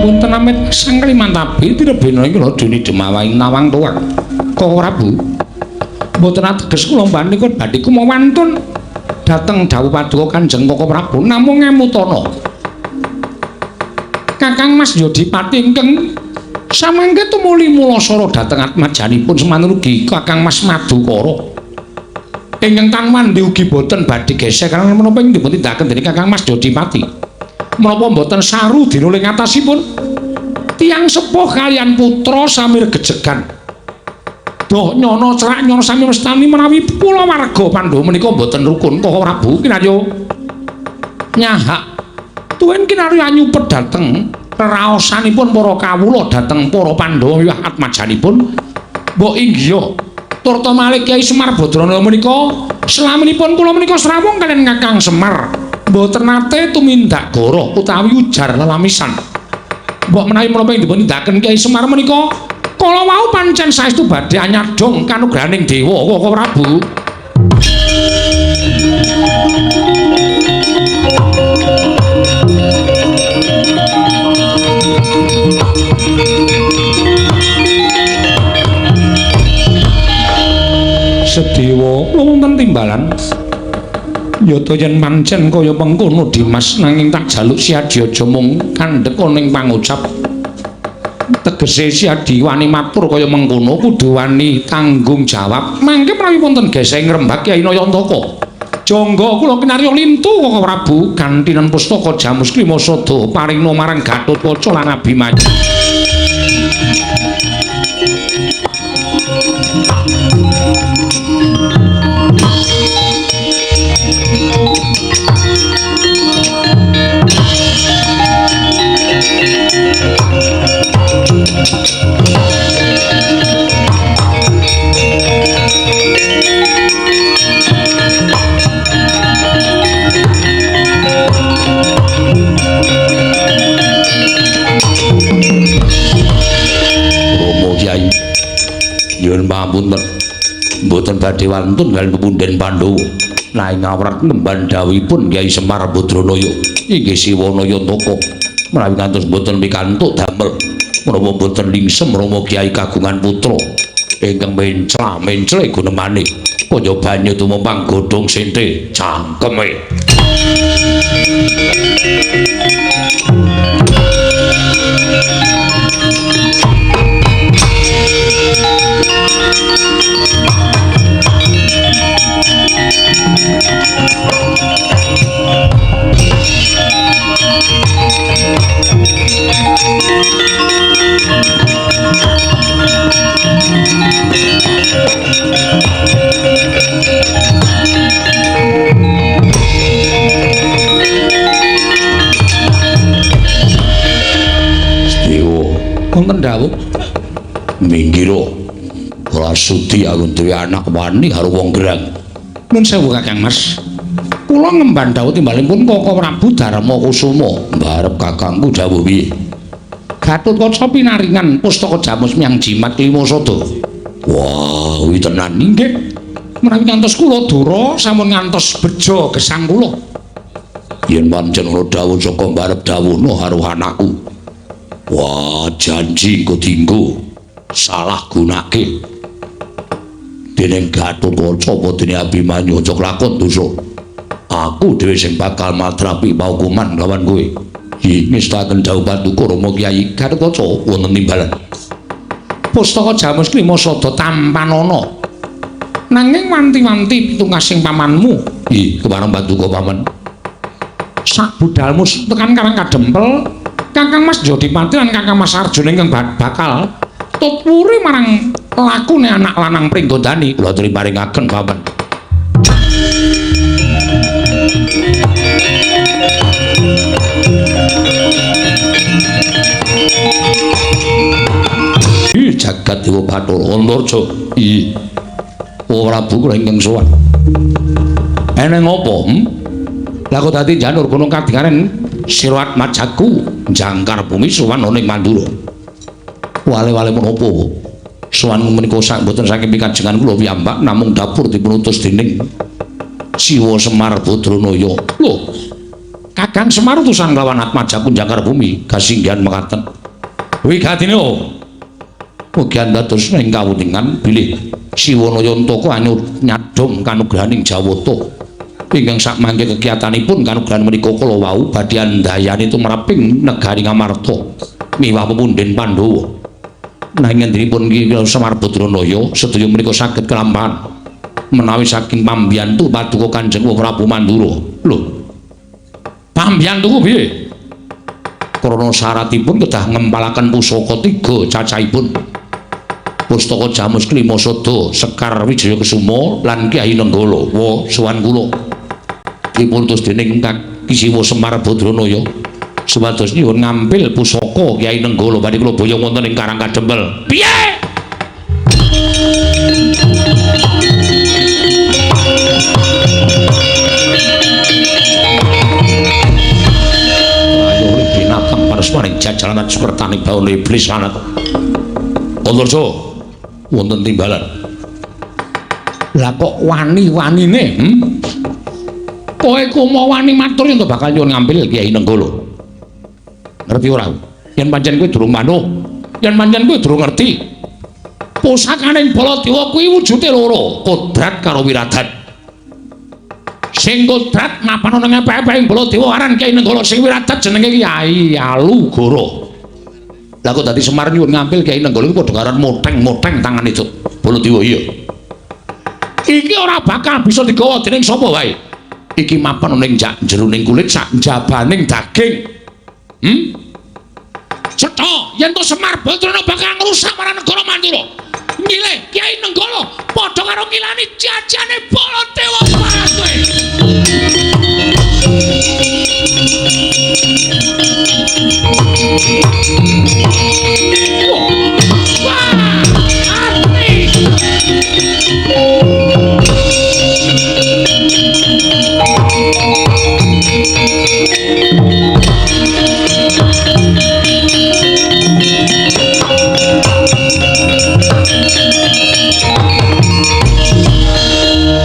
Punten amit sang Kalimantabi tirebena ing dene Demawaing Nawang Tuwak. Koko Prabu mboten ateges kula panika badhe kumawantun dhateng dawuh paduka Kanjeng Koko Prabu namung ngemutana. Kakang Mas Yodipati ingkang samangke tumuli mulasara dhateng atmajanipun semanten ugi Kakang Mas Madukara. Ingkang tan wandi ugi boten badhe gesek karena menapa ing dipun tindakaken dening Kakang Mas Yodipati. Menapa mboten saru dinuling atasipun tiyang sepuh kalian putra samir gejegan doh nyono cerak nyono sami mestani menawi kulawarga Pandhawa menika mboten rukun. Koko Prabu kinarya nyahak tuwin kinarya nyupet dhateng reraosanipun para kawula dhateng para Pandhawa wiwah atmajanipun mbok inggiha turta malih Kyai Semar Badranaya menika selaminipun kula menika srawung kalian Kakang Semar mboten nate tumindak goroh utawi ujar lelamisan. Mbok menawi menapa ing dipun tindakaken Kyai Semar menika kala wau pancen saestu badhe anyadong kanugrahaning dewa Koko Prabu. Sedewa, wonten timbalan. Nyata yen pancen kaya mengkono Dimas, nanging tak jaluk Siadi aja mung kandheka ning pangucap. Tegese Siadi wani matur kaya mengkono kudu wani tanggung jawab. Mangke menawi wonten geseh ngrembak Kyai Nayantaka. Jangga kula kinarya lintu Kaka Prabu gantinen pustaka Jamus Klima Sada paringna marang Gatotkaca lan Abimanyu. Romo Kyai, nyuwun pangapunten, mboten badhe wantun kaliyan pepunden Pandhawa. Nanging awrat ngemban dawuhipun Kyai Semar Badranaya inggih Siwa Nayantaka menawi ngantos mboten pikantuk damel menapa mboten lingsem Rama Kyai kagungan putra ingkang mencla-mencle gunemane kaya banyu tumempang godhong sente cangkeme. Sedewa, wonten dawuh. Minggiro, ora sudi aku duwe anak wani karo wong gerang. Nun sewu Kakang Mas. Kula ngemban dawuh timbalipun Kaka Prabu Darma Kusuma. Mbarep kakangku dawuh piye? Gatotkaca pinaringan pustaka Jamus Miang Jimat Klima Sada. Wah, kuwi tenan inggih. Menawi ngantos kula dura sampun ngantos bejo gesang kula. Yen pancen ana dawuh saka mbarep dawuhna karo anakku. Wah, janji engko dienggo salah gunake. Dening Gatotkaca apa dene Abimanyu aja kelakon dosa. Aku dhewe sing bakal matrapi paukuman lawan kowe. Ngestaken dawuh paduka Rama Kyai Gatotkaca wonten timbalan. Pustaka Jamus Klima Sada tampanana. Nanging wanti-wanti pitungasing pamanmu. Ih, kepareng paduka paman. Sak budalmu tekan Karang Kadempel, Kakang Mas Jodipati lan Kakang Mas Arjuna ingkang bakal tutwuri marang lakune anak lanang Pringgondani. Kula aturi paringaken paman. Ih, jagat Dewa Bathara Antarja. Ih. Prabu kula ingkang sowan. Eneng apa? Lah kok dadi janur gunung kadingaren Sira Atmajaku jangkar bumi sowan ana ing Mandura. Wale-wale menapa? Sowan menika sak mboten saking pikajengan kula piyambak namung dapur dipunutus dening Siwa Semar Badranaya. Lho, Kakang Semar utusan lawan Atmajaku jangkar bumi kasinggihan mekaten. Wigatine mugi dados ing kawuningan bilih Siwa Nayantaka nyadhong kanugrahaning Jawata ingkang sakmangke kegiatanipun kanugrahan menika kala wau badhe andayani tumraping negari Ngamarta miwah pepunden Pandhawa. Nanging ngendinipun Ki Semar Badranaya sedaya menika saged kelampahan menawi saking pambiyantu paduka Kanjeng Prabu Mandura. Lho, pambiyantuku piye? Krana syaratipun kedah ngempalaken pusaka 3 cacahipun. Pustaka Jamus Klima Sada, Sekar Wijaya Kesuma lan Kyai Nenggala. Wa sowan kula. Dipun utus dening Ki Siwa Semar Badranaya supados nyuwun ngampil pusaka Kyai Nenggala badhe kula boyong wonten ing Karang Kadempel. Piye? Ayo binatang parasmaning jajalan sukertaning bawana iblis lanat. Antarja wonten timbalan. Lah kok wani-wanine? Kowe kumo wani matur yen bakal nyuwun ngambil Kyai Nenggala. Ngerti ora? Yen pancen kowe durung manuk, yen pancen kowe durung ngerti. Pusakaning Baladewa kuwi wujude loro, kodrat karo wiradat. Sing kodrat mapan ana ngepek-epek Baladewa aran Kyai Nenggala, sing wiradat jenenge Kyai Alugoro. Lah kok dadi Semar nyuwun ngampil Kyai Nenggala iku padha karo moteng-moteng tangane Cuk. Baladewa iya. Iki ora bakal bisa digawa dening sapa wae. Iki mapan ana ing jeroning kulit sak njabaning daging. Cetha yen to Semar Batrana bakal ngrusak marang negara Mandura. Nyilih Kyai Nenggala padha karo ngilani jajane Baladewa Parate. Wah, ati.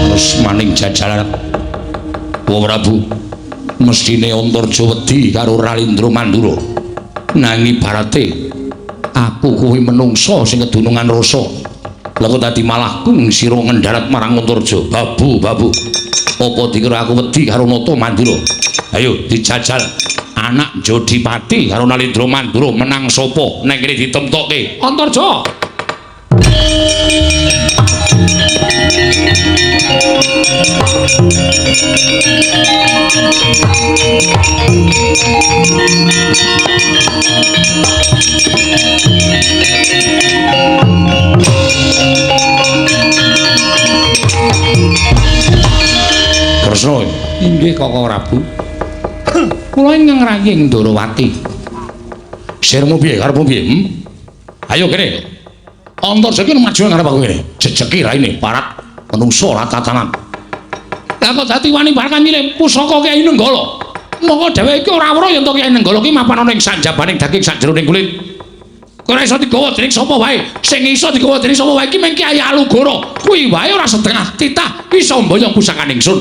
Terus maning jajaran Wa Prabu mestine Antarja wedi karo Ralindra Mandura. Nanging ibarate aku kuwi menungsa sing kedunungan rasa. Lah kok dadi malah kung sira ngendharat marang Antarja. Babu, babu. Apa dikira aku wedi karo Nata Mandura? Ayo dijajal. Anak Jodipati karo Nalindra Mandura menang sapa? Neng kene ditemtokke. Antarja. Kresna inggih Kaka Prabu. Kula ingkang ngraying Ndorowati. Sirmu piye karepmu piye? Ayo kene. Antarja iki maju ngarep aku kene. Jejeki raine parat menungso ora tatanan. Lah kok dadi wani barang nyilih pusaka Kyai Nenggala. Mongko dheweke iki ora weruh yen to Kyai Nenggala ki mapan ana ing sanjabaning daging sakjeroning kulit. Ora iso digawa dening sapa wae. Sing iso digawa dening sapa wae iki mung Kyai Alugoro. Kuwi wae ora setengah titah iso mboyong pusakane ingsun.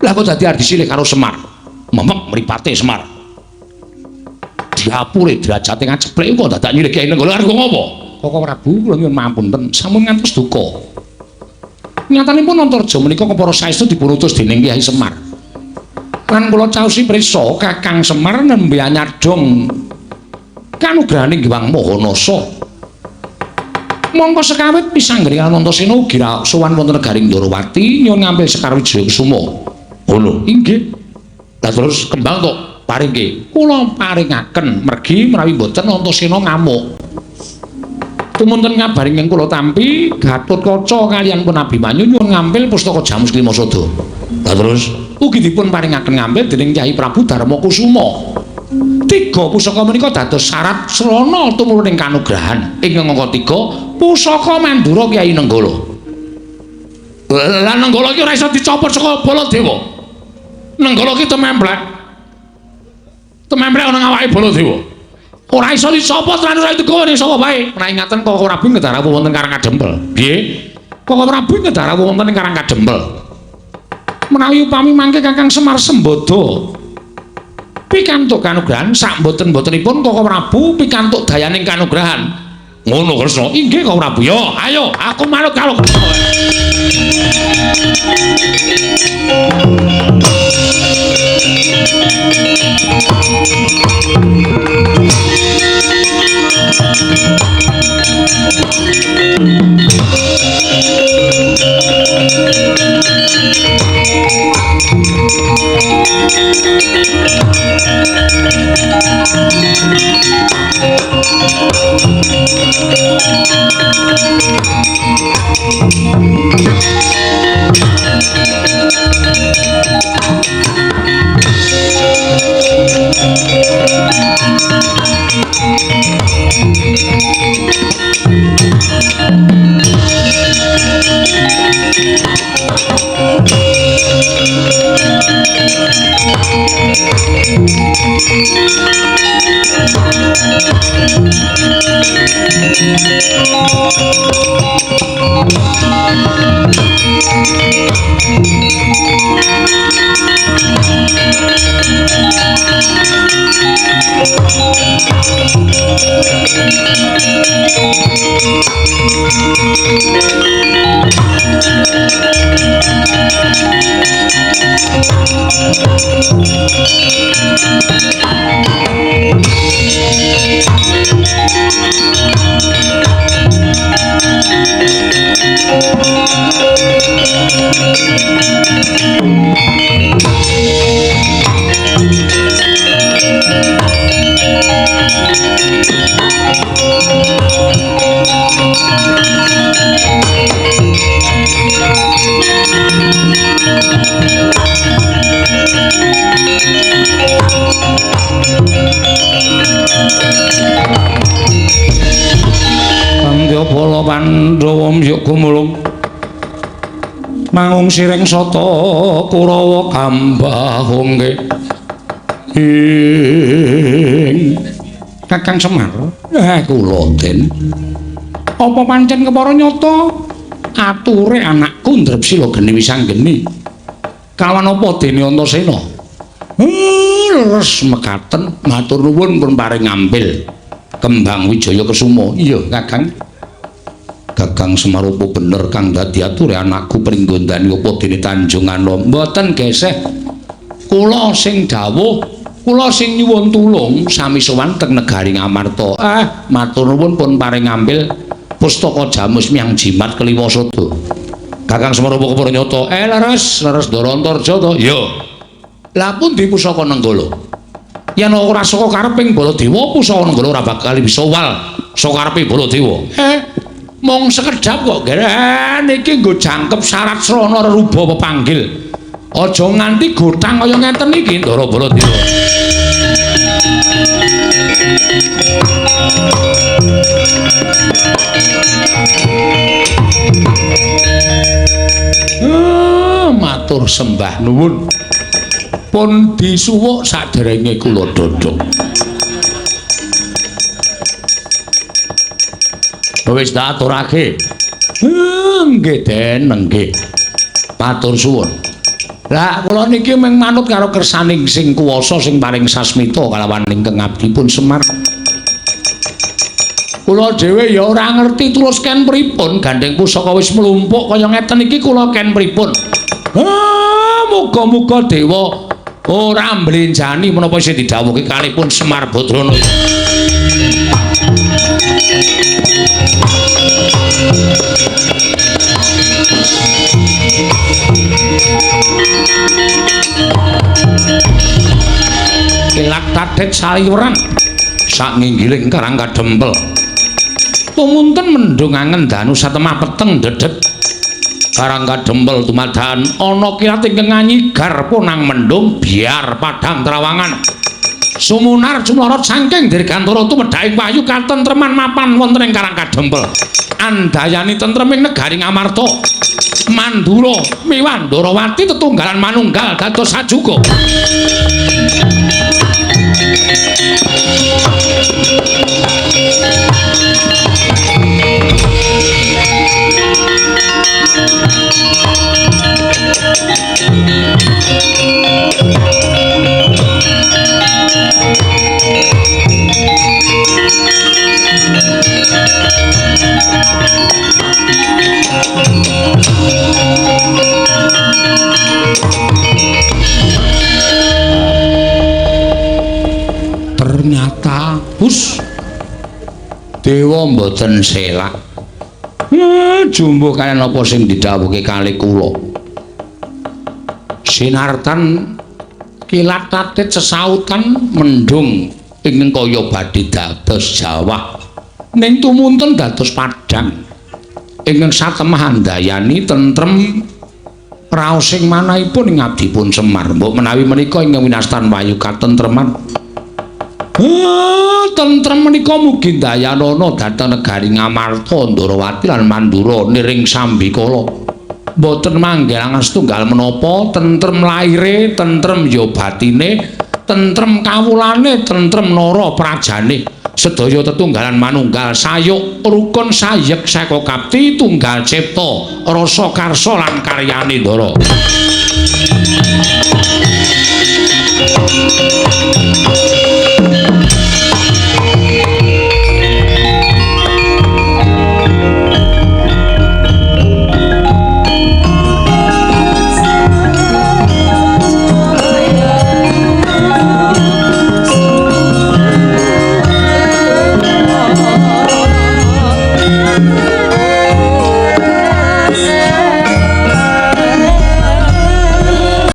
Lah kok dadi arep disilih karo Semar. Memek mripate Semar. Diapure derajate ngajeplek kok dadak nyilih Kyai Nenggala arep ngopo? Kaka Prabu kula nyuwun mapunten sampun ngantos duka. Nyatanipun Antarja menika kepara saestu dipunutus dening Kyai Semar. Lan kula caosi prisa Kakang Semar nembe anyadong kanugrahaning Hyang Maha Nasa. Mongko sekawit pisanggeni Anantasena ugi sowan wonten negaring Ndorowati nyuwun ngampil Sekar Wijaya Kusuma. Ngono. Inggih. Lah terus kembang tok paringke. Kula paringaken mergi menawi mboten Antasena ngamuk. Tumunten kabar ingkang kula tampi Gatotkaca kaliyan pun Abimanyu nyuwun ngampil pustaka Jamus Klimasada. Lah terus ugi dipun paringaken ngampil dening Kyai Prabu Darma Kusuma. Tiga pusaka menika dados syarat srana tumurun kanugrahan. Ingkang angka 3 pusaka Mandura Kyai Nenggala. Lah Nenggala iki ora iso dicopot saka Baladewa. Nenggala iki tememplek. Tememplek ana awake Baladewa. Ora iso dicopot lan ora digawa ning sapa wae. Menawi ngaten Kaka Prabu ngedarawu wonten Karang Kadempel. Piye? Kaka Prabu ngedarawu wonten ing Karang Kadempel. Menawi upami mangke Kakang Semar Sembada pikantuk kanugrahan sak mboten-mbotenipun Kaka Prabu pikantuk dayaning kanugrahan. Ngono Kresna. Inggih Kaka Prabu. Yo, ayo aku manut karo Kresna. gumulung mangung sireng sata Kurawa kambahungke ing Kakang Semar. Kula Den. Apa pancen kepara nyata ature anakku Ndrepsila geni wisanggeni kawan apa dene Antasena? Leres mekaten matur nuwun pun paring ngambil kembang Wijaya Kesuma. Iya Kakang. Kakang Semar apa bener kang dadi ature anakku Pringgondani apa dene Tanjung Anom? Mboten geseh. Kula sing dawuh, kula sing nyuwun tulung sami sowan teng negari Ngamarta. Matur nuwun pun paring ngambil pustaka jamus miang jimat keliwa sada. Kakang Semar apa kepara nyata? Leres, leres Ndara Antarja to? Iya. Lah pundi pusaka Nenggala? Yen ora saka kareping Baladewa, pusaka Nenggala ora bakal bisa wal saka karepe Baladewa. Mung sekedhap kok niki nggo jangkep syarat srana reruba pepanggil. Aja nganti gotang kaya ngeten iki Ndara Baladewa. Matur sembah nuwun. Pun disuwuk saderenge kula dhodhok. Wis tak aturake. Nggih Den, nggih. Matur suwun. Lah kula niki mung manut karo kersaning sing kuwasa sing paring sasmita kalawan ingkang abdipun Semar. Kula dhewe ya ora ngerti terus ken pripun gandeng pusaka wis mlumpuk kaya ngeten iki kula ken pripun. Muga-muga dewa ora mblenjani menapa sing didhawuhke kalipun Semar Badrana. Kilat tadet saliweran sak nginggiling Karang Kadempel. Tumunten mendung angen danu satemah peteng dedet. Karang Kadempel dumadakan ana kilat ingkang nganyigar punang mendung biar padang trawangan. Sumunar cumlorot saking dirgantara tumedhaking wahyu katentreman mapan wonten ing Karang Kadempel. Andayani tentreming negari Ngamarta. Mandura miwah Ndorowati tetunggalan manunggal dados sajuga. Ternyata hus dewa mboten selak. Jumbuh kaliyan apa sing didhawuhke kalih kula. Sinartan kilat tatit sesautan mendung ingkang kaya badhe dados jawah. Ning tumunten dados padhang. Ingkang satemah andayani tentrem raosing manahipun ing abdipun Semar. Mbok menawi menika ingkang winastan wahyu katentreman. Tentrem menika mugi ndayanana dhateng negari Ngamarta, Ndorowati lan Mandura niring sambikala. Mboten manggilangan setunggal menapa, tentrem laire, tentrem ya batine, tentrem kawulane, tentrem nara prajane. Sedaya tetunggalan manunggal sayuk rukun sayek seka kapti tunggal cipta rasa karsa lan karyane Ndara.